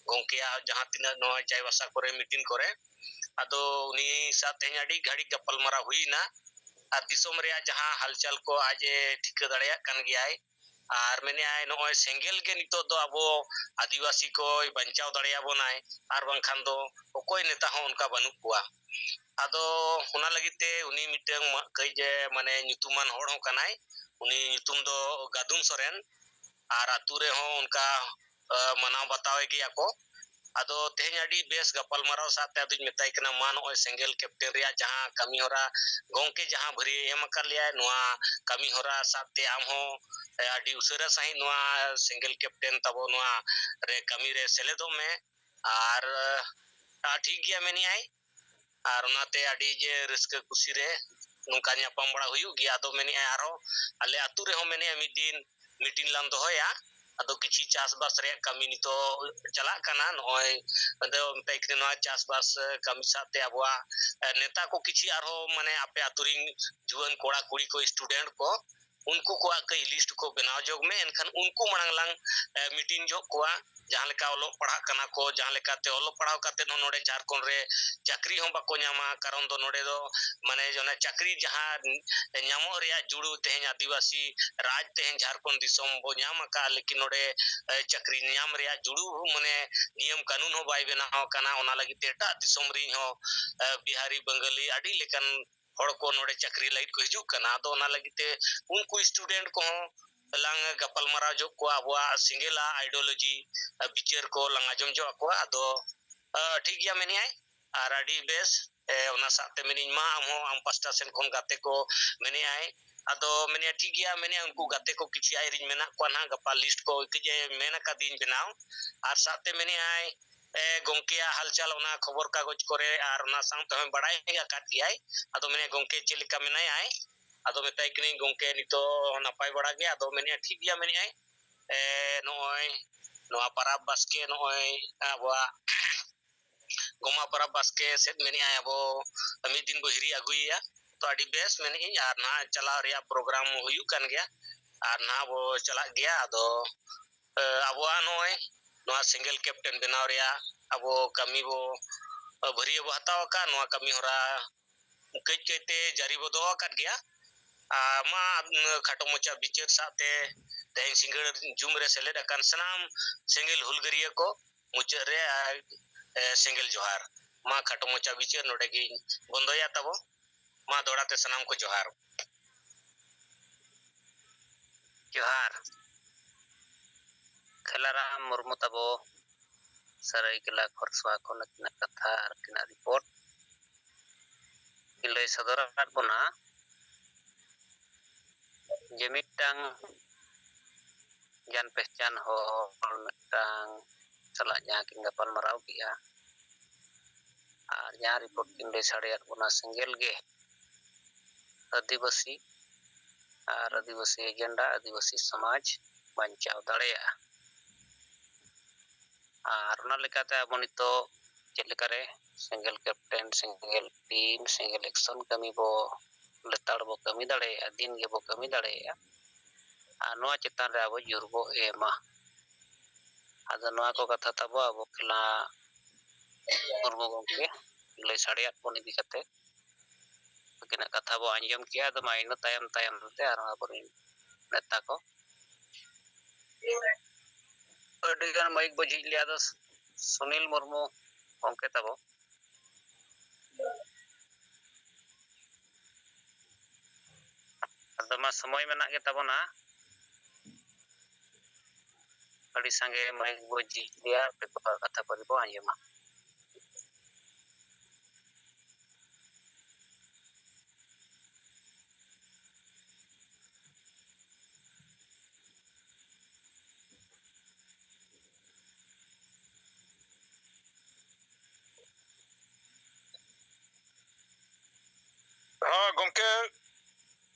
ᱜᱚᱢᱠᱮᱭᱟᱜ ᱡᱟᱦᱟᱸ ᱛᱤᱱᱟᱹᱜ ᱱᱚᱣᱟ ᱪᱟᱭᱵᱟᱥᱟ ᱠᱚᱨᱮ ᱢᱤᱴᱤᱝ ᱠᱚᱨᱮ, ᱟᱫᱚ ᱩᱱᱤ ᱥᱟᱶ ᱛᱮᱦᱮᱧ ᱟᱹᱰᱤ ᱜᱷᱟᱹᱲᱤᱡ ᱜᱟᱯᱟᱞᱢᱟᱨᱟᱣ ᱦᱩᱭᱱᱟ᱾ ᱟᱨ ᱫᱤᱥᱚᱢ ᱨᱮᱭᱟᱜ ᱡᱟᱦᱟᱸ ᱦᱟᱞᱪᱟᱞ ᱠᱚ ᱟᱡ ᱮ ᱴᱷᱤᱠᱟᱹ ᱫᱟᱲᱮᱭᱟᱜ ᱠᱟᱱ ᱜᱮᱭᱟᱭ᱾ ᱟᱨ ᱢᱮᱱᱮᱫᱼᱟᱭ ᱱᱚᱜᱼᱚᱭ ᱥᱮᱸᱜᱮᱞ ᱜᱮ ᱱᱤᱛᱚᱜ ᱫᱚ ᱟᱵᱚ ᱟᱹᱫᱤᱵᱟᱹᱥᱤ ᱠᱚᱭ ᱵᱟᱧᱪᱟᱣ ᱫᱟᱲᱮᱭᱟᱵᱚᱱᱟᱭ, ᱟᱨ ᱵᱟᱝᱠᱷᱟᱱ ᱫᱚ ᱚᱠᱚᱭ ᱱᱮᱛᱟ ᱦᱚᱸ ᱚᱱᱠᱟ ᱵᱟᱹᱱᱩᱜ ᱠᱚᱣᱟ᱾ ᱟᱫᱚ ᱚᱱᱟ ᱞᱟᱹᱜᱤᱫ ᱛᱮ ᱩᱱᱤ ᱢᱤᱫᱴᱟᱝ ᱢᱟ-, ᱠᱟᱹᱡ ᱮ ᱢᱟᱱᱮ ᱧᱩᱛᱩᱢᱟᱱ ᱦᱚᱲ ᱦᱚᱸ ᱠᱟᱱᱟᱭ᱾ ᱩᱱᱤ ᱧᱩᱛᱩᱢ ᱫᱚ ᱜᱟᱫᱩᱢ ᱥᱚᱨᱮᱱ, ᱟᱨ ᱟᱹᱛᱩ ᱨᱮᱦᱚᱸ ᱚᱱᱠᱟ, ᱮ, ᱢᱟᱱᱟᱣ ᱵᱟᱛᱟᱣᱮ ᱜᱮᱭᱟ ᱠᱚ᱾ ᱟᱫᱚ ᱛᱮᱦᱮᱧ ᱟᱹᱰᱤ ᱵᱮᱥ ᱜᱟᱯᱟᱞᱢᱟᱨᱟᱣ ᱥᱟᱶᱛᱮ ᱟᱫᱚᱧ ᱢᱮᱛᱟᱭ ᱠᱟᱱᱟ, ᱢᱟ ᱱᱚᱜᱼᱚᱭ ᱥᱮᱸᱜᱮᱞ ᱠᱮᱯᱴᱮᱱ ᱨᱮᱭᱟᱜ ᱡᱟᱦᱟᱸ ᱠᱟᱹᱢᱤ ᱦᱚᱨᱟ ᱜᱚᱢᱠᱮ ᱡᱟᱦᱟᱸ ᱵᱷᱟᱹᱨᱤᱭᱮ ᱮᱢ ᱟᱠᱟᱫ ᱞᱮᱭᱟ, ᱱᱚᱣᱟ ᱠᱟᱹᱢᱤ ᱦᱚᱨᱟ ᱥᱟᱶᱛᱮ ᱟᱢ ᱦᱚᱸ, ᱮ, ᱟᱹᱰᱤ ᱩᱥᱟᱹᱨᱟ ᱥᱟᱺᱦᱤᱡ ᱱᱚᱣᱟ ᱥᱮᱸᱜᱮᱞ ᱠᱮᱯᱴᱮᱱ ᱛᱟᱵᱚ ᱱᱚᱣᱟ ᱨᱮ ᱠᱟᱹᱢᱤ ᱨᱮ ᱥᱮᱞᱮᱫᱚᱜ ᱢᱮ᱾ ᱟᱨ, ᱟ, ᱴᱷᱤᱠ ᱜᱮᱭᱟ ᱢᱮᱱᱮᱜᱼᱟᱭ᱾ ᱟᱨ ᱚᱱᱟᱛᱮ ᱟᱹᱰᱤ ᱡᱮ ᱨᱟᱹᱥᱠᱟᱹ ᱠᱩᱥᱤ ᱨᱮ ᱱᱚᱝᱠᱟ ᱧᱟᱯᱟᱢ ᱵᱟᱲᱟ ᱦᱩᱭᱩᱜ ᱜᱮᱭᱟ᱾ ᱟᱫᱚ ᱢᱮᱱᱮᱫᱼᱟᱭ ᱟᱨᱦᱚᱸ ᱟᱞᱮ ᱟᱹᱛᱩ ᱨᱮᱦᱚᱸ ᱢᱮᱱᱮᱫᱼᱟᱭ ᱢᱤᱫ ᱫᱤᱱ meeting ᱞᱟᱝ ᱫᱚᱦᱚᱭᱟ᱾ ᱟᱫᱚ ᱠᱤᱪᱷᱤ ᱪᱟᱥᱵᱟᱥ ᱨᱮᱭᱟᱜ ᱠᱟᱹᱢᱤ ᱱᱤᱛᱚᱜ ᱪᱟᱞᱟᱜ ᱠᱟᱱᱟ᱾ ᱱᱚᱜᱼᱚᱭ ᱟᱫᱚ ᱢᱮᱛᱟᱭ ᱠᱟᱹᱱᱟᱹᱧ ᱱᱚᱣᱟ ᱪᱟᱥᱵᱟᱥ ᱠᱟᱹᱢᱤ ᱥᱟᱶᱛᱮ ᱟᱵᱚᱣᱟᱜ ᱱᱮᱛᱟ ᱠᱚ ᱠᱤᱪᱷᱤ ᱟᱨᱦᱚᱸ ᱢᱟᱱᱮ ᱟᱯᱮ ᱟᱹᱛᱩ ᱨᱤᱱ ᱡᱩᱣᱟᱹᱱ ᱠᱚᱲᱟ ᱠᱩᱲᱤ ᱠᱚ student ᱠᱚ ᱩᱱᱠᱩ ᱠᱚᱣᱟᱜ ᱠᱟᱹᱡ list ᱠᱚ ᱵᱮᱱᱟᱣ ᱡᱚᱜᱽ ᱢᱮ, ᱮᱱᱠᱷᱟᱱ ᱩᱱᱠᱩ ᱢᱟᱲᱟᱝ ᱞᱟᱝ meeting ᱡᱚᱜ ᱠᱚᱣᱟ᱾ ᱡᱟᱦᱟᱸ ᱞᱮᱠᱟ ᱚᱞᱚᱜ ᱯᱟᱲᱦᱟᱜ ᱠᱟᱱᱟ ᱠᱚ, ᱡᱟᱦᱟᱸ ᱞᱮᱠᱟᱛᱮ ᱚᱞᱚᱜ ᱯᱟᱲᱦᱟᱣ ᱠᱟᱛᱮᱫ ᱦᱚᱸ ᱱᱚᱰᱮ ᱡᱷᱟᱲᱠᱷᱚᱸᱰ ᱨᱮ ᱪᱟᱹᱠᱨᱤ ᱦᱚᱸ ᱵᱟᱠᱚ ᱧᱟᱢᱟ, ᱠᱟᱨᱚᱱ ᱫᱚ ᱱᱚᱰᱮ ᱫᱚ ᱢᱟᱱᱮ ᱚᱱᱟ ᱪᱟᱹᱠᱨᱤ ᱡᱟᱦᱟᱸ ᱧᱟᱢᱚᱜ ᱨᱮᱭᱟᱜ ᱡᱩᱲᱩ ᱛᱮᱦᱮᱧ ᱟᱹᱫᱤᱵᱟᱹᱥᱤ ᱨᱟᱡᱽ ᱛᱮᱦᱮᱧ ᱡᱷᱟᱲᱠᱷᱚᱸᱰ ᱫᱤᱥᱚᱢ ᱵᱚ ᱧᱟᱢ ᱟᱠᱟᱫᱼᱟ, ᱞᱮᱠᱤᱱ ᱱᱚᱰᱮ ᱪᱟᱹᱠᱨᱤ ᱧᱟᱢ ᱨᱮᱭᱟᱜ ᱡᱩᱲᱩ ᱢᱟᱱᱮ ᱱᱤᱭᱚᱢ ᱠᱟᱹᱱᱩᱱ ᱦᱚᱸ ᱵᱟᱭ ᱵᱮᱱᱟᱣ ᱟᱠᱟᱱᱟ᱾ ᱚᱱᱟ ᱞᱟᱹᱜᱤᱫ ᱛᱮ ᱮᱴᱟᱜ ᱫᱤᱥᱚᱢ ᱨᱤᱱ ᱦᱚᱸ ᱵᱤᱦᱟᱨᱤ, ᱵᱟᱝᱜᱟᱞᱤ ᱟᱹᱰᱤ ᱞᱮᱠᱟᱱ ᱦᱚᱲ ᱠᱚ ᱱᱚᱰᱮ ᱪᱟᱹᱠᱨᱤ ᱞᱟᱹᱜᱤᱫ ᱠᱚ ᱦᱤᱡᱩᱜ ᱠᱟᱱᱟ᱾ ᱟᱫᱚ ᱚᱱᱟ ᱞᱟᱹᱜᱤᱫ ᱛᱮ ᱩᱱᱠᱩ student ᱠᱚᱦᱚᱸ ᱞᱟᱝ ᱜᱟᱯᱟᱞᱢᱟᱨᱟᱣ ᱡᱚᱜ ᱠᱚᱣᱟ, ᱟᱵᱚᱣᱟᱜ ᱥᱮᱸᱜᱮᱞᱟᱜ ideology ᱵᱤᱪᱟᱹᱨ ᱠᱚ ᱞᱟᱝ ᱟᱸᱡᱚᱢ ᱡᱚᱜ ᱟᱠᱚᱣᱟ᱾ ᱟᱫᱚ ᱴᱷᱤᱠ ᱜᱮᱭᱟ ᱢᱮᱱᱮᱜᱼᱟᱭ, ᱟᱨ ᱟᱹᱰᱤ ᱵᱮᱥ᱾ ᱚᱱᱟ ᱥᱟᱶᱛᱮ ᱢᱮᱱᱮᱧ ᱢᱟ ᱟᱢ ᱦᱚᱸ ᱟᱢ ᱯᱟᱥᱴᱟ ᱥᱮᱱ ᱠᱷᱚᱱ ᱜᱟᱛᱮ ᱠᱚ ᱢᱮᱱᱮᱜᱼᱟᱭ᱾ ᱟᱫᱚ ᱢᱮᱱᱮᱜᱼᱟ ᱴᱷᱤᱠ ᱜᱮᱭᱟ, ᱢᱮᱱᱮᱜᱼᱟ ᱩᱱᱠᱩ ᱜᱟᱛᱮ ᱠᱚ ᱠᱤᱪᱷᱩ ᱟᱡ ᱨᱤᱧ ᱢᱮᱱᱟᱜ ᱠᱚᱣᱟ ᱱᱟᱦᱟᱜ, ᱜᱟᱯᱟ list ᱠᱚ ᱠᱟᱹᱡ ᱮ ᱢᱮᱱ ᱟᱠᱟᱫᱤᱧ ᱵᱮᱱᱟᱣ᱾ ᱟᱨ ᱥᱟᱶᱛᱮ ᱢᱮᱱᱮᱜᱼᱟᱭ ᱜᱚᱢᱠᱮᱭᱟᱜ ᱦᱟᱞᱪᱟᱞ ᱚᱱᱟ ᱠᱷᱚᱵᱚᱨ ᱠᱟᱜᱚᱡᱽ ᱠᱚᱨᱮ ᱟᱨ ᱚᱱᱟ ᱥᱟᱶ ᱛᱮᱦᱚᱸᱭ ᱵᱟᱲᱟᱭ ᱟᱠᱟᱫ ᱜᱮᱭᱟᱭ᱾ ᱟᱫᱚ ᱢᱮᱱᱮᱜᱼᱟ ᱜᱚᱢᱠᱮ ᱪᱮᱫ ᱞᱮᱠᱟ ᱢᱮᱱᱟᱭᱟ? ᱟᱫᱚ ᱢᱮᱛᱟᱭ ᱠᱟᱹᱱᱟᱹᱧ ᱜᱚᱢᱠᱮ ᱱᱤᱛᱚᱜ ᱱᱟᱯᱟᱭ ᱵᱟᱲᱟ ᱜᱮ᱾ ᱟᱫᱚ ᱢᱮᱱᱮᱜᱼᱟ ᱴᱷᱤᱠ ᱜᱮᱭᱟ ᱢᱮᱱᱮᱜᱼᱟᱭ᱾ ᱱᱚᱜᱼᱚᱭ ᱱᱚᱣᱟ ᱯᱟᱨᱟᱵᱽ ᱵᱟᱥᱠᱮ ᱱᱚᱜᱼᱚᱭ ᱟᱵᱚᱣᱟᱜ ᱜᱚᱢᱟ ᱯᱟᱨᱟᱵᱽ ᱵᱟᱥᱠᱮ ᱥᱮᱫ ᱢᱮᱱᱮᱜᱼᱟᱭ ᱟᱵᱚ ᱢᱤᱫ ᱫᱤᱱ ᱵᱚ ᱦᱤᱨᱤ ᱟᱹᱜᱩᱭᱮᱭᱟ᱾ ᱛᱚ ᱟᱹᱰᱤ ᱵᱮᱥ ᱢᱮᱱᱮᱜᱼᱟᱹᱧ, ᱟᱨ ᱱᱟᱦᱟᱜ ᱪᱟᱞᱟᱣ ᱨᱮᱭᱟᱜ program ᱦᱩᱭᱩᱜ ᱠᱟᱱ ᱜᱮᱭᱟ, ᱟᱨ ᱱᱟᱦᱟᱜ ᱵᱚ ᱪᱟᱞᱟᱜ ᱜᱮᱭᱟ᱾ ᱟᱫᱚ ᱟᱵᱚᱣᱟᱜ ᱱᱚᱜᱼᱚᱭ ᱱᱚᱣᱟ ᱥᱮᱸᱜᱮᱞ captain ᱵᱮᱱᱟᱣ ᱨᱮᱭᱟᱜ ᱟᱵᱚ ᱠᱟᱹᱢᱤ ᱵᱚ ᱵᱷᱟᱹᱨᱭᱟᱹ ᱵᱚ ᱦᱟᱛᱟᱣ ᱟᱠᱟᱫ, ᱱᱚᱣᱟ ᱠᱟᱹᱢᱤ ᱦᱚᱨᱟ ᱠᱟᱹᱡ ᱠᱟᱹᱡᱛᱮ ᱡᱟᱹᱨᱤ ᱵᱚ ᱫᱚᱦᱚ ᱟᱠᱟᱫ ᱜᱮᱭᱟ᱾ ᱟᱨ ᱢᱟ ᱠᱷᱟᱴᱚ ᱢᱟᱪᱷᱟ ᱵᱤᱪᱟᱹᱨ ᱥᱟᱶᱛᱮ ᱛᱮᱦᱮᱧ ᱥᱤᱸᱜᱟᱹᱲ ᱡᱩᱢ ᱨᱮ ᱥᱮᱞᱮᱫ ᱟᱠᱟᱱ ᱥᱟᱱᱟᱢ ᱥᱮᱸᱜᱮᱞ ᱦᱩᱞᱜᱟᱹᱨᱤᱭᱟᱹ ᱠᱚ ᱢᱩᱪᱟᱹᱫ ᱨᱮ ᱟᱨ, ᱮ, ᱥᱮᱸᱜᱮᱞ ᱡᱚᱦᱟᱨ᱾ ᱢᱟ ᱠᱷᱟᱴᱚ ᱢᱟᱪᱷᱟ ᱵᱤᱪᱟᱹᱨ ᱱᱚᱰᱮ ᱜᱤᱧ ᱵᱚᱱᱫᱚᱭᱟ ᱛᱟᱵᱚ᱾ ᱢᱟ ᱫᱚᱦᱲᱟ ᱛᱮ ᱥᱟᱱᱟᱢ ᱠᱚ ᱡᱚᱦᱟᱨ᱾ ᱡᱚᱦᱟᱨ᱾ ᱠᱷᱮᱞᱟᱨᱟᱢ ᱢᱩᱨᱢᱩ ᱛᱟᱵᱚ ᱥᱟᱹᱨᱟᱹᱭᱠᱮᱞᱟ ᱠᱷᱚᱨᱥᱚᱣᱟ ᱠᱷᱚᱱ ᱟᱹᱠᱤᱱᱟᱜ ᱠᱟᱛᱷᱟ ᱟᱨ ᱟᱹᱠᱤᱱᱟᱜ report ᱠᱤᱱ ᱞᱟᱹᱭ ᱥᱚᱫᱚᱨ ᱟᱠᱟᱫ ᱵᱚᱱᱟ ᱡᱮ ᱢᱤᱫᱴᱟᱝ ᱡᱟᱱ ᱯᱮᱦᱪᱟᱱ ᱦᱚᱲ ᱢᱤᱫᱴᱟᱝ ᱥᱟᱞᱟᱜ ᱡᱟᱦᱟᱸ ᱠᱤᱱ ᱜᱟᱯᱟᱞ ᱢᱟᱨᱟᱣ ᱠᱮᱜᱼᱟ ᱟᱨ ᱡᱟᱦᱟᱸ report ᱠᱤᱱ ᱞᱟᱹᱭ ᱥᱟᱰᱮᱭᱟᱫ ᱵᱚᱱᱟ, ᱥᱮᱸᱜᱮᱞ ᱜᱮ ᱟᱹᱫᱤᱵᱟᱹᱥᱤ ᱟᱨ ᱟᱹᱫᱤᱵᱟᱹᱥᱤ ᱮᱡᱮᱱᱰᱟ, ᱟᱹᱫᱤᱵᱟᱹᱥᱤ ᱥᱚᱢᱟᱡᱽ ᱵᱟᱧᱪᱟᱣ ᱫᱟᱲᱮᱭᱟᱜᱼᱟ᱾ ᱟᱨ ᱚᱱᱟ ᱞᱮᱠᱟᱛᱮ ᱟᱵᱚ ᱱᱤᱛᱚᱜ ᱪᱮᱫ ᱞᱮᱠᱟᱨᱮ ᱥᱮᱸᱜᱮᱞ ᱠᱮᱯᱴᱮᱱ, ᱥᱮᱸᱜᱮᱞ ᱴᱤᱢ, ᱥᱮᱸᱜᱮᱞ ᱮᱠᱥᱚᱱ ᱠᱟᱹᱢᱤ ᱵᱚ ᱞᱮᱛᱟᱲ ᱵᱚ ᱠᱟᱹᱢᱤ ᱫᱟᱲᱮᱭᱟᱜᱼᱟ, ᱫᱤᱱ ᱜᱮᱵᱚ ᱠᱟᱹᱢᱤ ᱫᱟᱲᱮᱭᱟᱜᱼᱟ, ᱟᱨ ᱱᱚᱣᱟ ᱪᱮᱛᱟᱱ ᱨᱮ ᱟᱵᱚ ᱡᱳᱨ ᱵᱚ ᱮᱢᱟ᱾ ᱟᱫᱚ ᱱᱚᱣᱟ ᱠᱚ ᱠᱟᱛᱷᱟ ᱛᱟᱵᱚ ᱟᱵᱚ ᱠᱷᱮᱞᱟ ᱢᱩᱨᱢᱩ ᱜᱚᱢᱠᱮ ᱞᱟᱹᱭ ᱥᱟᱰᱮᱭᱟᱫ ᱵᱚᱱ ᱤᱫᱤ ᱠᱟᱛᱮ ᱩᱱᱠᱤᱱᱟᱜ ᱠᱟᱛᱷᱟ ᱵᱚ ᱟᱸᱡᱚᱢ ᱠᱮᱜᱼᱟ᱾ ᱟᱫᱚ ᱢᱟ ᱤᱱᱟᱹ ᱛᱟᱭᱚᱢ ᱛᱟᱭᱚᱢ ᱛᱮ ᱟᱨᱦᱚᱸ ᱟᱵᱚᱨᱮᱱ ᱱᱮᱛᱟ ᱠᱚ ᱟᱹᱰᱤ ᱜᱟᱱ ᱢᱟᱭᱤᱠ ᱵᱚ ᱡᱷᱤᱡ ᱞᱮᱜᱼᱟ᱾ ᱟᱫᱚ ᱥᱩᱱᱤᱞ ᱢᱩᱨᱢᱩ ᱜᱚᱢᱠᱮ ᱛᱟᱵᱚ, ᱟᱫᱚ ᱢᱟ ᱥᱚᱢᱚᱭ ᱢᱮᱱᱟᱜ ᱜᱮ ᱛᱟᱵᱚᱱᱟ, ᱟᱹᱰᱤ ᱥᱟᱸᱜᱮ ᱢᱟᱭᱤᱠ ᱵᱚ ᱡᱷᱤᱡ ᱞᱮᱜᱼᱟ, ᱟᱯᱮ ᱠᱚᱣᱟᱜ ᱠᱟᱛᱷᱟ ᱯᱟᱹᱨᱤ ᱵᱚ ᱟᱸᱡᱚᱢᱟ᱾ ᱦᱮᱸ ᱜᱚᱢᱠᱮ,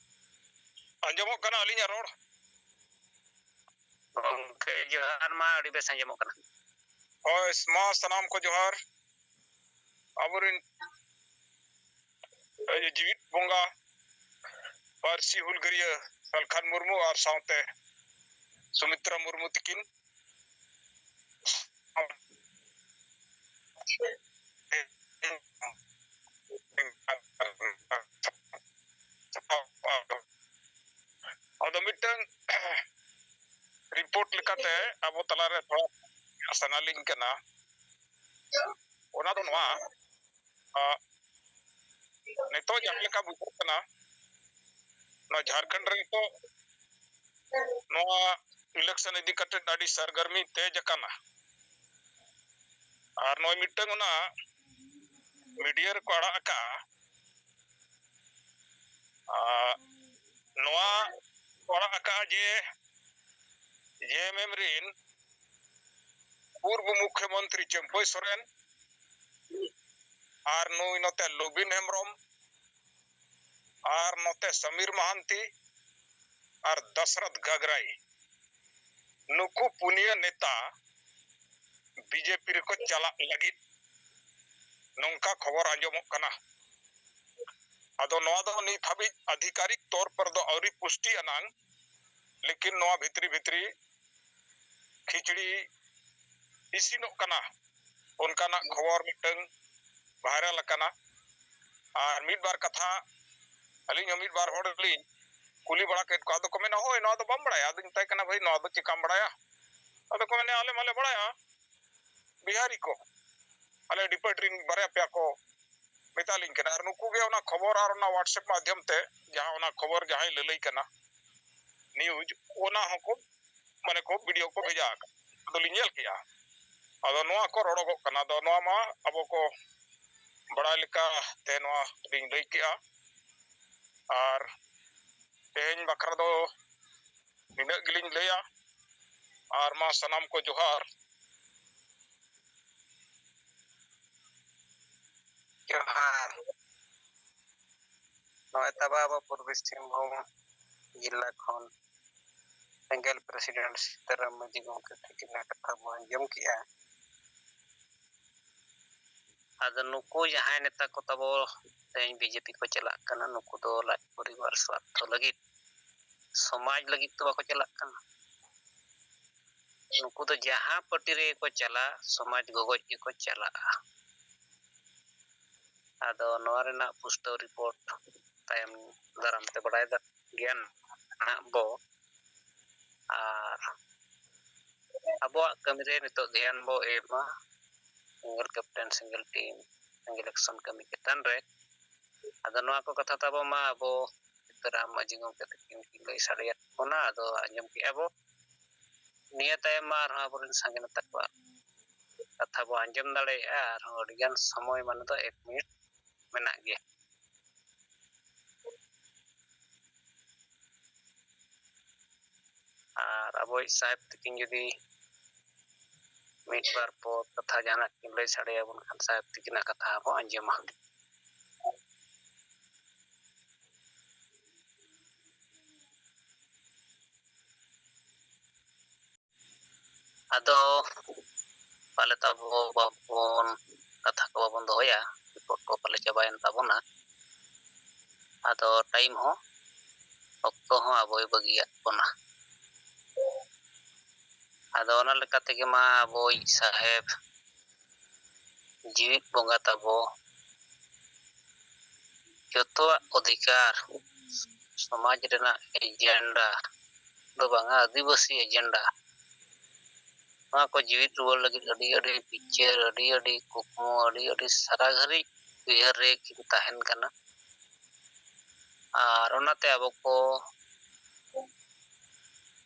ᱟᱸᱡᱚᱢᱚᱜ ᱠᱟᱱᱟ ᱟᱹᱞᱤᱧᱟᱜ ᱨᱚᱲ? ᱜᱚᱢᱠᱮ ᱡᱚᱦᱟᱨ, ᱢᱟ ᱟᱹᱰᱤ ᱵᱮᱥ ᱟᱸᱡᱚᱢᱚᱜ ᱠᱟᱱᱟ᱾ ᱦᱳᱭ, ᱢᱟ ᱥᱟᱱᱟᱢ ᱠᱚ ᱡᱚᱦᱟᱨ᱾ ᱟᱵᱚᱨᱮᱱ ᱡᱤᱣᱤᱫ ᱵᱚᱸᱜᱟ ᱯᱟᱹᱨᱥᱤ ᱦᱩᱞᱜᱟᱹᱨᱤᱭᱟᱹ ᱥᱟᱞᱠᱷᱟᱱ ᱢᱩᱨᱢᱩ ᱟᱨ ᱥᱟᱶᱛᱮ ᱥᱩᱢᱤᱛᱨᱟ ᱢᱩᱨᱢᱩ ᱛᱤᱠᱤᱱ᱾ ᱟᱫᱚ ᱢᱤᱫᱴᱟᱝ ᱨᱤᱯᱳᱨᱴ ᱞᱮᱠᱟᱛᱮ ᱟᱵᱚ ᱛᱟᱞᱟᱨᱮ ᱛᱷᱚᱲᱟ ᱥᱟᱱᱟᱞᱤᱧ ᱠᱟᱱᱟ, ᱚᱱᱟ ᱫᱚ ᱱᱚᱣᱟ, ᱟᱜ, ᱱᱤᱛᱚᱜ ᱡᱟᱦᱟᱸ ᱞᱮᱠᱟ ᱵᱩᱡᱷᱟᱹᱜ ᱠᱟᱱᱟ, ᱱᱚᱣᱟ ᱡᱷᱟᱲᱠᱷᱚᱸᱰ ᱨᱮ ᱱᱤᱛᱚᱜ ᱱᱚᱣᱟ ᱤᱞᱮᱠᱥᱚᱱ ᱤᱫᱤ ᱠᱟᱛᱮ ᱟᱹᱰᱤ ᱥᱟᱨᱜᱟᱨᱢᱤ ᱛᱮᱡ ᱟᱠᱟᱱᱟ᱾ ᱟᱨ ᱱᱚᱜᱼᱚᱭ ᱢᱤᱫᱴᱟᱝ ᱚᱱᱟ ᱢᱤᱰᱤᱭᱟ ᱨᱮᱠᱚ ᱟᱲᱟᱜ ᱟᱠᱟᱜᱼᱟ, ᱟᱨ ᱱᱚᱣᱟ ᱠᱚ ᱟᱲᱟᱜ ᱟᱠᱟᱜᱼᱟ ᱡᱮ ᱡᱮ ᱮᱢ ᱮᱢ ᱨᱤᱱ ᱯᱩᱨᱵᱚ ᱢᱩᱠᱷᱭᱚᱢᱚᱱᱛᱨᱤ ᱪᱟᱹᱢᱯᱟᱹᱭ ᱥᱚᱨᱮᱱ ᱟᱨ ᱱᱩᱭ ᱱᱚᱛᱮ ᱞᱩᱵᱤᱱ ᱦᱮᱢᱵᱨᱚᱢ, ᱟᱨ ᱱᱚᱛᱮ ᱥᱟᱢᱤᱨ ᱢᱟᱦᱟᱱᱛᱤ ᱟᱨ ᱫᱟᱥᱨᱚᱛᱷ ᱜᱟᱜᱽᱨᱟᱭ, ᱱᱩᱠᱩ ᱯᱩᱱᱭᱟᱹ ᱱᱮᱛᱟ ᱵᱤᱡᱮᱯᱤ ᱨᱮᱠᱚ ᱪᱟᱞᱟᱜ ᱞᱟᱹᱜᱤᱫ, ᱱᱚᱝᱠᱟ ᱠᱷᱚᱵᱚᱨ ᱟᱸᱡᱚᱢᱚᱜ ᱠᱟᱱᱟ᱾ ᱟᱫᱚ ᱱᱚᱣᱟ ᱫᱚ ᱱᱤᱛ ᱦᱟᱹᱵᱤᱡ ᱟᱫᱷᱤᱠᱟᱨᱤᱠ ᱛᱚᱨ ᱯᱚᱨ ᱫᱚ ᱟᱹᱣᱨᱤ ᱯᱩᱥᱴᱤ ᱟᱱᱟᱝ, ᱞᱮᱠᱤᱱ ᱱᱚᱣᱟ ᱵᱷᱤᱛᱨᱤ ᱵᱷᱤᱛᱨᱤ ᱠᱷᱤᱪᱲᱤ ᱤᱥᱤᱱᱚᱜ ᱠᱟᱱᱟ, ᱚᱱᱠᱟᱱᱟᱜ ᱠᱷᱚᱵᱚᱨ ᱢᱤᱫᱴᱟᱝ ᱵᱷᱟᱭᱨᱟᱞ ᱟᱠᱟᱱᱟ᱾ ᱟᱨ ᱢᱤᱫ ᱵᱟᱨ ᱠᱟᱛᱷᱟ ᱟᱹᱞᱤᱧ ᱦᱚᱸ ᱢᱤᱫ ᱵᱟᱨ ᱦᱚᱲ ᱞᱤᱧ ᱠᱩᱞᱤ ᱵᱟᱲᱟ ᱠᱮᱫ ᱠᱚᱣᱟ, ᱟᱫᱚ ᱠᱚ ᱢᱮᱱᱟ, "ᱦᱳᱭ, ᱱᱚᱣᱟ ᱫᱚ ᱵᱟᱢ ᱵᱟᱲᱟᱭᱟ?" ᱟᱫᱚᱧ ᱢᱮᱛᱟᱭ ᱠᱟᱱᱟ, "ᱵᱷᱟᱹᱭ, ᱱᱚᱣᱟ ᱫᱚ ᱪᱮᱠᱟᱢ ᱵᱟᱲᱟᱭᱟ?" ᱟᱫᱚ ᱠᱚ ᱢᱮᱱᱟ, "ᱟᱞᱮ ᱢᱟᱞᱮ ᱵᱟᱲᱟᱭᱟ, ᱵᱤᱦᱟᱨᱤ ᱠᱚ, ᱟᱞᱮ ᱰᱤᱯᱟᱨᱴ ᱨᱮᱱ ᱵᱟᱨᱭᱟ ᱯᱮᱭᱟ ᱠᱚ ᱢᱮᱛᱟᱞᱤᱧ ᱠᱟᱱᱟ, ᱟᱨ ᱱᱩᱠᱩ ᱜᱮ ᱚᱱᱟ ᱠᱷᱚᱵᱚᱨ ᱟᱨ ᱚᱱᱟ WhatsApp ᱢᱟᱫᱽᱫᱷᱚᱢ ᱛᱮ ᱡᱟᱦᱟᱸ ᱚᱱᱟ ᱠᱷᱚᱵᱚᱨ ᱡᱟᱦᱟᱸᱭ ᱞᱟᱹᱞᱟᱹᱭ ᱠᱟᱱᱟ, ᱱᱤᱭᱩᱡᱽ, ᱚᱱᱟ ᱦᱚᱸᱠᱚ ᱢᱟᱱᱮ ᱠᱚ ᱵᱷᱤᱰᱤᱭᱳ ᱠᱚ ᱵᱷᱮᱡᱟ ᱟᱠᱟᱫ, ᱟᱫᱚᱞᱤᱧ ᱧᱮᱞ ᱠᱮᱜᱼᱟ᱾ ᱟᱫᱚ ᱱᱚᱣᱟ ᱠᱚ ᱨᱚᱲᱚᱜᱚᱜ ᱠᱟᱱᱟ, ᱟᱫᱚ ᱱᱚᱣᱟ ᱢᱟ ᱟᱵᱚ ᱠᱚ ᱵᱟᱲᱟᱭ ᱞᱮᱠᱟ ᱛᱮ ᱱᱚᱣᱟ ᱞᱤᱧ ᱞᱟᱹᱭ ᱠᱮᱜᱼᱟ᱾ ᱟᱨ ᱛᱮᱦᱮᱧ ᱵᱟᱠᱷᱨᱟ ᱫᱚ ᱱᱤᱱᱟᱹᱜ ᱜᱮᱞᱤᱧ ᱞᱟᱹᱭᱟ᱾ ᱟᱨ ᱢᱟ ᱥᱟᱱᱟᱢ ᱠᱚ ᱡᱚᱦᱟᱨ᱾ ᱡᱚᱦᱟᱨ᱾ ᱱᱚᱜᱼᱚᱭ ᱛᱟᱵᱚ ᱟᱵᱚ ᱯᱩᱨᱵᱤ ᱥᱤᱝᱵᱷᱩᱢ ᱡᱮᱞᱟ ᱠᱷᱚᱱ ᱥᱮᱸᱜᱮᱞ ᱯᱨᱮᱥᱤᱰᱮᱱᱴ ᱥᱤᱛᱟᱨᱟᱢ ᱢᱟᱹᱡᱷᱤ ᱜᱚᱢᱠᱮ ᱛᱟᱹᱠᱤᱱᱟᱜ ᱠᱟᱛᱷᱟ ᱵᱚᱱ ᱟᱸᱡᱚᱢ ᱠᱮᱜᱼᱟ᱾ ᱟᱫᱚ ᱱᱩᱠᱩ ᱡᱟᱦᱟᱸᱭ ᱱᱮᱛᱟ ᱠᱚ ᱛᱟᱵᱚ ᱛᱮᱦᱮᱧ ᱵᱤᱡᱮᱯᱤ ᱠᱚ ᱪᱟᱞᱟᱜ ᱠᱟᱱᱟ, ᱱᱩᱠᱩ ᱫᱚ ᱞᱟᱡ ᱯᱚᱨᱤᱵᱟᱨ ᱥᱣᱟᱨᱛᱷᱚ ᱞᱟᱹᱜᱤᱫ, ᱥᱚᱢᱟᱡᱽ ᱞᱟᱹᱜᱤᱫ ᱫᱚ ᱵᱟᱠᱚ ᱪᱟᱞᱟᱜ ᱠᱟᱱᱟ᱾ ᱱᱩᱠᱩ ᱫᱚ ᱡᱟᱦᱟᱸ ᱯᱟᱨᱴᱤ ᱨᱮᱜᱮ ᱠᱚ ᱪᱟᱞᱟᱜ, ᱥᱚᱢᱟᱡᱽ ᱜᱚᱜᱚᱡ ᱜᱮᱠᱚ ᱪᱟᱞᱟᱜᱼᱟ᱾ ᱟᱫᱚ ᱱᱚᱣᱟ ᱨᱮᱱᱟᱜ ᱯᱩᱥᱴᱟᱹᱣ ᱨᱤᱯᱳᱨᱴ ᱛᱟᱭᱚᱢ ᱫᱟᱨᱟᱢ ᱛᱮ ᱵᱟᱲᱟᱭ ᱫᱟ-, ᱜᱮᱭᱟᱱ ᱱᱟᱦᱟᱜ ᱵᱚ᱾ ᱟᱨ ᱟᱵᱚᱣᱟᱜ ᱠᱟᱹᱢᱤ ᱨᱮ ᱱᱤᱛᱚᱜ ᱫᱷᱮᱭᱟᱱ ᱵᱚ ᱮᱢᱟ, single captain, single team, single action ᱠᱟᱹᱢᱤ ᱪᱮᱛᱟᱱ ᱨᱮ᱾ ᱟᱫᱚ ᱱᱚᱣᱟ ᱠᱚ ᱠᱟᱛᱷᱟ ᱛᱟᱵᱚ ᱢᱟ ᱟᱵᱚ ᱥᱤᱛᱟᱹᱨᱟᱢ ᱢᱟᱹᱡᱷᱤ ᱜᱚᱢᱠᱮ ᱛᱟᱹᱠᱤᱱ ᱠᱤᱱ ᱞᱟᱹᱭ ᱥᱟᱰᱮᱭᱟᱫ ᱵᱚᱱᱟ, ᱟᱫᱚ ᱟᱸᱡᱚᱢ ᱠᱮᱜᱼᱟ ᱵᱚ᱾ ᱱᱤᱭᱟᱹ ᱛᱟᱭᱚᱢ ᱢᱟ ᱟᱨᱦᱚᱸ ᱟᱵᱚᱨᱮᱱ ᱥᱟᱸᱜᱮ ᱱᱮᱛᱟ ᱠᱚᱣᱟᱜ ᱠᱟᱛᱷᱟ ᱵᱚ ᱟᱸᱡᱚᱢ ᱫᱟᱲᱮᱭᱟᱜᱼᱟ, ᱟᱨᱦᱚᱸ ᱟᱹᱰᱤᱜᱟᱱ ᱥᱚᱢᱚᱭ, ᱢᱟᱱᱮ ᱫᱚ ᱮᱠ ᱢᱤᱱᱤᱴ ᱢᱮᱱᱟᱜ ᱜᱮᱭᱟ᱾ ᱟᱨ ᱟᱵᱚᱭᱤᱡ ᱥᱟᱦᱮᱵᱽ ᱛᱤᱠᱤᱱ ᱡᱩᱫᱤ ᱢᱤᱫ ᱵᱟᱨ ᱯᱚᱫ ᱠᱟᱛᱷᱟ ᱡᱟᱦᱟᱱᱟᱜ ᱠᱤᱱ ᱞᱟᱹᱭ ᱥᱟᱰᱮᱭᱟᱵᱚᱱ ᱠᱷᱟᱱ, ᱥᱟᱦᱮᱵᱽ ᱛᱤᱠᱤᱱᱟᱜ ᱠᱟᱛᱷᱟ ᱦᱚᱸᱵᱚ ᱟᱸᱡᱚᱢᱟ᱾ ᱟᱫᱚ ᱯᱟᱞᱮ ᱛᱟᱵᱚ ᱵᱟᱵᱚᱱ, ᱠᱟᱛᱷᱟ ᱠᱚ ᱵᱟᱵᱚᱱ ᱫᱚᱦᱚᱭᱟ, ᱨᱤᱯᱳᱨᱴ ᱠᱚ ᱯᱟᱞᱮ ᱪᱟᱵᱟᱭᱮᱱ ᱛᱟᱵᱚᱱᱟ᱾ ᱟᱫᱚ ᱴᱟᱭᱤᱢ ᱦᱚᱸ, ᱚᱠᱛᱚ ᱦᱚᱸ ᱟᱵᱚᱭ ᱵᱟᱹᱜᱤᱭᱟᱫ ᱵᱚᱱᱟ᱾ ᱟᱫᱚ ᱚᱱᱟ ᱞᱮᱠᱟ ᱛᱮᱜᱮ ᱢᱟ ᱟᱵᱚᱭᱤᱡ ᱥᱟᱦᱮᱵᱽ ᱡᱤᱣᱤᱫ ᱵᱚᱸᱜᱟ ᱛᱟᱵᱚ, ᱡᱚᱛᱚᱣᱟᱜ ᱚᱫᱷᱤᱠᱟᱨ, ᱥᱚᱢᱟᱡᱽ ᱨᱮᱱᱟᱜ ᱮᱡᱮᱱᱰᱟ ᱫᱚ ᱵᱟᱝᱟ, ᱟᱹᱫᱤᱵᱟᱹᱥᱤ ᱮᱡᱮᱱᱰᱟ, ᱱᱚᱣᱟ ᱠᱚ ᱡᱤᱣᱤᱫ ᱨᱩᱣᱟᱹᱲ ᱞᱟᱹᱜᱤᱫ ᱟᱹᱰᱤ ᱟᱹᱰᱤ ᱵᱤᱪᱟᱹᱨ, ᱟᱹᱰᱤ ᱟᱹᱰᱤ ᱠᱩᱠᱢᱩ, ᱟᱹᱰᱤ ᱟᱹᱰᱤ ᱥᱟᱨᱟ ᱜᱷᱟᱹᱲᱤᱡ ᱩᱭᱦᱟᱹᱨ ᱨᱮ ᱠᱤᱱ ᱛᱟᱦᱮᱱ ᱠᱟᱱᱟ᱾ ᱟᱨ ᱚᱱᱟᱛᱮ ᱟᱵᱚ ᱠᱚ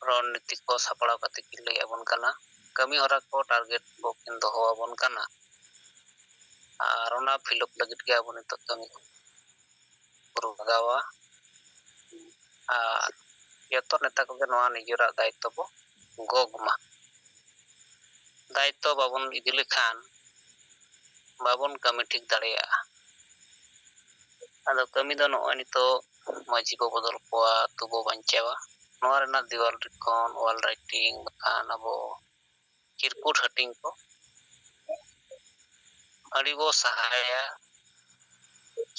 ᱨᱚᱲᱱᱤᱛᱤ ᱠᱚ ᱥᱟᱯᱲᱟᱣ ᱠᱟᱛᱮ ᱠᱤᱱ ᱞᱟᱹᱭ ᱟᱵᱚᱱ ᱠᱟᱱᱟ, ᱠᱟᱹᱢᱤ ᱦᱚᱨᱟ ᱠᱚ ᱴᱟᱨᱜᱮᱴ ᱠᱚ ᱠᱤᱱ ᱫᱚᱦᱚ ᱟᱵᱚᱱ ᱠᱟᱱᱟ᱾ ᱟᱨ ᱚᱱᱟ ᱯᱷᱤᱞᱚᱯ ᱞᱟᱹᱜᱤᱫ ᱜᱮ ᱟᱵᱚ ᱱᱤᱛᱚᱜ ᱠᱟᱹᱢᱤ ᱠᱚ ᱞᱟᱜᱟᱣᱟ᱾ ᱟᱨ ᱡᱚᱛᱚ ᱱᱮᱛᱟ ᱠᱚᱜᱮ ᱱᱚᱣᱟ ᱱᱤᱡᱮᱨᱟᱜ ᱫᱟᱭᱤᱛᱛᱚ ᱵᱚ ᱜᱚᱜᱽ ᱢᱟ᱾ ᱫᱟᱭᱤᱛᱛᱚ ᱵᱟᱵᱚᱱ ᱤᱫᱤ ᱞᱮᱠᱷᱟᱱ ᱵᱟᱵᱚᱱ ᱠᱟᱹᱢᱤ ᱴᱷᱤᱠ ᱫᱟᱲᱮᱭᱟᱜᱼᱟ᱾ ᱟᱫᱚ ᱠᱟᱹᱢᱤ ᱫᱚ ᱱᱚᱜᱼᱚᱭ ᱱᱤᱛᱚᱜ ᱢᱟᱹᱡᱷᱤ ᱵᱚ ᱵᱚᱫᱚᱞ ᱠᱚᱣᱟ, ᱟᱹᱛᱩ ᱵᱚ ᱵᱟᱧᱪᱟᱣᱟ, ᱱᱚᱣᱟ ᱨᱮᱱᱟᱜ ᱫᱮᱣᱟᱞ ᱞᱤᱠᱷᱚᱱ, ᱚᱞ ᱨᱟᱭᱴᱤᱝ, ᱵᱟᱠᱷᱟᱱ ᱟᱵᱚ ᱪᱤᱨᱠᱩᱴ ᱦᱟᱹᱴᱤᱧ ᱠᱚ ᱟᱹᱰᱤ ᱵᱚ ᱥᱟᱦᱟᱭᱟ,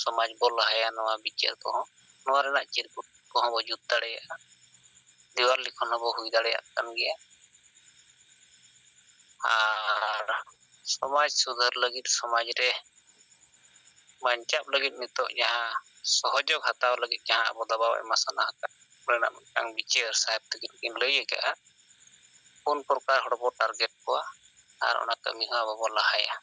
ᱥᱚᱢᱟᱡᱽ ᱵᱚ ᱞᱟᱦᱟᱭᱟ, ᱱᱚᱣᱟ ᱵᱤᱪᱟᱹᱨ ᱠᱚᱦᱚᱸ, ᱱᱚᱣᱟ ᱨᱮᱱᱟᱜ ᱪᱤᱨᱠᱩᱴ ᱠᱚᱦᱚᱸ ᱵᱚ ᱡᱩᱛ ᱫᱟᱲᱮᱭᱟᱜᱼᱟ, ᱫᱮᱣᱟᱞ ᱞᱤᱠᱷᱚᱱ ᱦᱚᱸᱵᱚ ᱦᱩᱭ ᱫᱟᱲᱮᱭᱟᱜ ᱠᱟᱱ ᱜᱮᱭᱟ᱾ ᱟᱨ ᱥᱚᱢᱟᱡᱽ ᱥᱩᱫᱷᱟᱹᱨ ᱞᱟᱹᱜᱤᱫ, ᱥᱚᱢᱟᱡᱽ ᱨᱮ ᱵᱟᱧᱪᱟᱜ ᱞᱟᱹᱜᱤᱫ ᱱᱤᱛᱚᱜ ᱡᱟᱦᱟᱸ ᱥᱚᱦᱚᱡᱳᱜᱽ ᱦᱟᱛᱟᱣ ᱞᱟᱹᱜᱤᱫ ᱡᱟᱦᱟᱸ ᱟᱵᱚ ᱫᱟᱵᱟᱣ ᱮᱢᱟ ᱥᱟᱱᱟ ᱟᱠᱟᱫ ᱨᱮᱱᱟᱜ ᱢᱤᱫᱴᱟᱝ ᱵᱤᱪᱟᱹᱨ ᱥᱟᱦᱮᱵᱽ ᱛᱟᱹᱠᱤᱱ ᱠᱤᱱ ᱞᱟᱹᱭ ᱟᱠᱟᱫᱼᱟ, ᱯᱩᱱ ᱯᱨᱚᱠᱟᱨ ᱦᱚᱲ ᱵᱚ ᱴᱟᱨᱜᱮᱴ ᱠᱚᱣᱟ ᱟᱨ ᱚᱱᱟ ᱠᱟᱹᱢᱤ ᱦᱚᱸ ᱟᱵᱚ ᱵᱚ ᱞᱟᱦᱟᱭᱟ᱾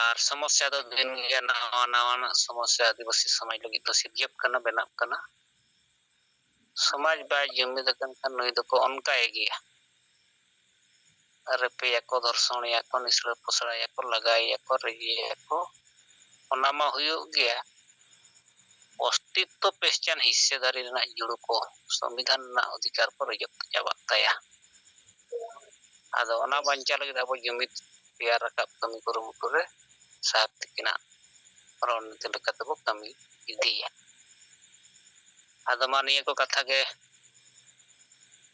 ᱟᱨ ᱥᱚᱢᱚᱥᱥᱟ ᱫᱚ ᱫᱤᱱ ᱜᱮ ᱱᱟᱣᱟ ᱱᱟᱣᱟᱱᱟᱜ ᱥᱚᱢᱚᱥᱥᱟ ᱟᱹᱫᱤᱵᱟᱹᱥᱤ ᱥᱚᱢᱟᱡᱽ ᱞᱟᱹᱜᱤᱫ ᱫᱚ ᱥᱤᱨᱡᱟᱹᱜ ᱠᱟᱱᱟ, ᱵᱮᱱᱟᱜ ᱠᱟᱱᱟ᱾ ᱥᱚᱢᱟᱡᱽ ᱵᱟᱭ ᱡᱩᱢᱤᱫ ᱟᱠᱟᱱ ᱠᱷᱟᱱ ᱱᱩᱭ ᱫᱚᱠᱚ ᱚᱱᱠᱟᱭ ᱜᱮᱭᱟ᱾ ᱨᱮᱯᱮᱭᱟᱠᱚ, ᱫᱷᱚᱨᱥᱚᱬᱮᱭᱟᱠᱚ, ᱱᱤᱥᱲᱟᱹ ᱯᱚᱥᱲᱟᱭᱟᱠᱚ, ᱞᱟᱜᱟᱭᱮᱭᱟᱠᱚ, ᱨᱟᱹᱜᱤᱭᱮᱭᱟᱠᱚ, ᱚᱱᱟ ᱢᱟ ᱦᱩᱭᱩᱜ ᱜᱮᱭᱟ᱾ ᱚᱥᱛᱤᱛᱛᱚ ᱯᱮᱦᱪᱟᱱ ᱦᱤᱥᱥᱮᱫᱟᱨᱤ ᱨᱮᱱᱟᱜ ᱡᱩᱲᱩ ᱠᱚ, ᱥᱚᱝᱵᱤᱫᱷᱟᱱ ᱨᱮᱱᱟᱜ ᱚᱫᱷᱤᱠᱟᱨ ᱠᱚ ᱨᱮᱡᱚᱜ ᱪᱟᱵᱟᱜ ᱛᱟᱭᱟ᱾ ᱟᱫᱚ ᱚᱱᱟ ᱵᱟᱧᱪᱟᱣ ᱞᱟᱹᱜᱤᱫ ᱟᱵᱚ ᱡᱩᱢᱤᱫ ᱛᱮᱭᱟᱨ ᱨᱟᱠᱟᱵ ᱠᱟᱹᱢᱤ ᱠᱩᱨᱩᱢᱩᱴᱩ ᱨᱮ ᱥᱟᱦᱮᱵᱽ ᱛᱤᱠᱤᱱᱟᱜ ᱨᱚᱲᱱᱤᱛᱤ ᱞᱮᱠᱟ ᱛᱮᱵᱚ ᱠᱟᱹᱢᱤ ᱤᱫᱤᱭᱟ᱾ ᱟᱫᱚ ᱢᱟ ᱱᱤᱭᱟᱹ ᱠᱚ ᱠᱟᱛᱷᱟ ᱜᱮ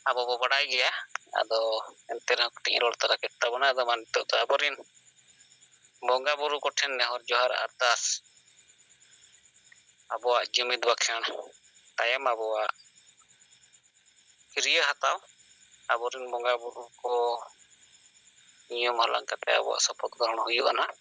ᱟᱵᱚ ᱵᱚ ᱵᱟᱰᱟᱭ ᱜᱮᱭᱟ᱾ ᱟᱫᱚ ᱮᱱᱛᱮ ᱨᱮᱦᱚᱸ ᱠᱟᱹᱴᱤᱡ ᱤᱧ ᱨᱚᱲ ᱛᱟᱨᱟ ᱠᱮᱫ ᱛᱟᱵᱚᱱᱟ᱾ ᱟᱫᱚ ᱢᱟ ᱱᱤᱛᱚᱜ ᱫᱚ ᱟᱵᱚᱨᱮᱱ ᱵᱚᱸᱜᱟ ᱵᱩᱨᱩ ᱠᱚᱴᱷᱮᱱ ᱱᱮᱦᱚᱨ ᱡᱚᱦᱟᱨ ᱟᱨᱫᱟᱥ, ᱟᱵᱚᱣᱟᱜ ᱡᱩᱢᱤᱫ ᱵᱟᱠᱷᱮᱬ ᱛᱟᱭᱚᱢ ᱟᱵᱚᱣᱟᱜ ᱠᱤᱨᱭᱟᱹ ᱦᱟᱛᱟᱣ, ᱟᱵᱚᱨᱮᱱ ᱵᱚᱸᱜᱟ ᱵᱩᱨᱩ ᱠᱚ ᱧᱩᱢ ᱦᱟᱞᱟᱝ ᱠᱟᱛᱮ ᱟᱵᱚᱣᱟᱜ ᱥᱚᱯᱚᱫ ᱜᱨᱚᱦᱚᱬ ᱦᱩᱭᱩᱜᱼᱟ ᱱᱟᱦᱟᱜ᱾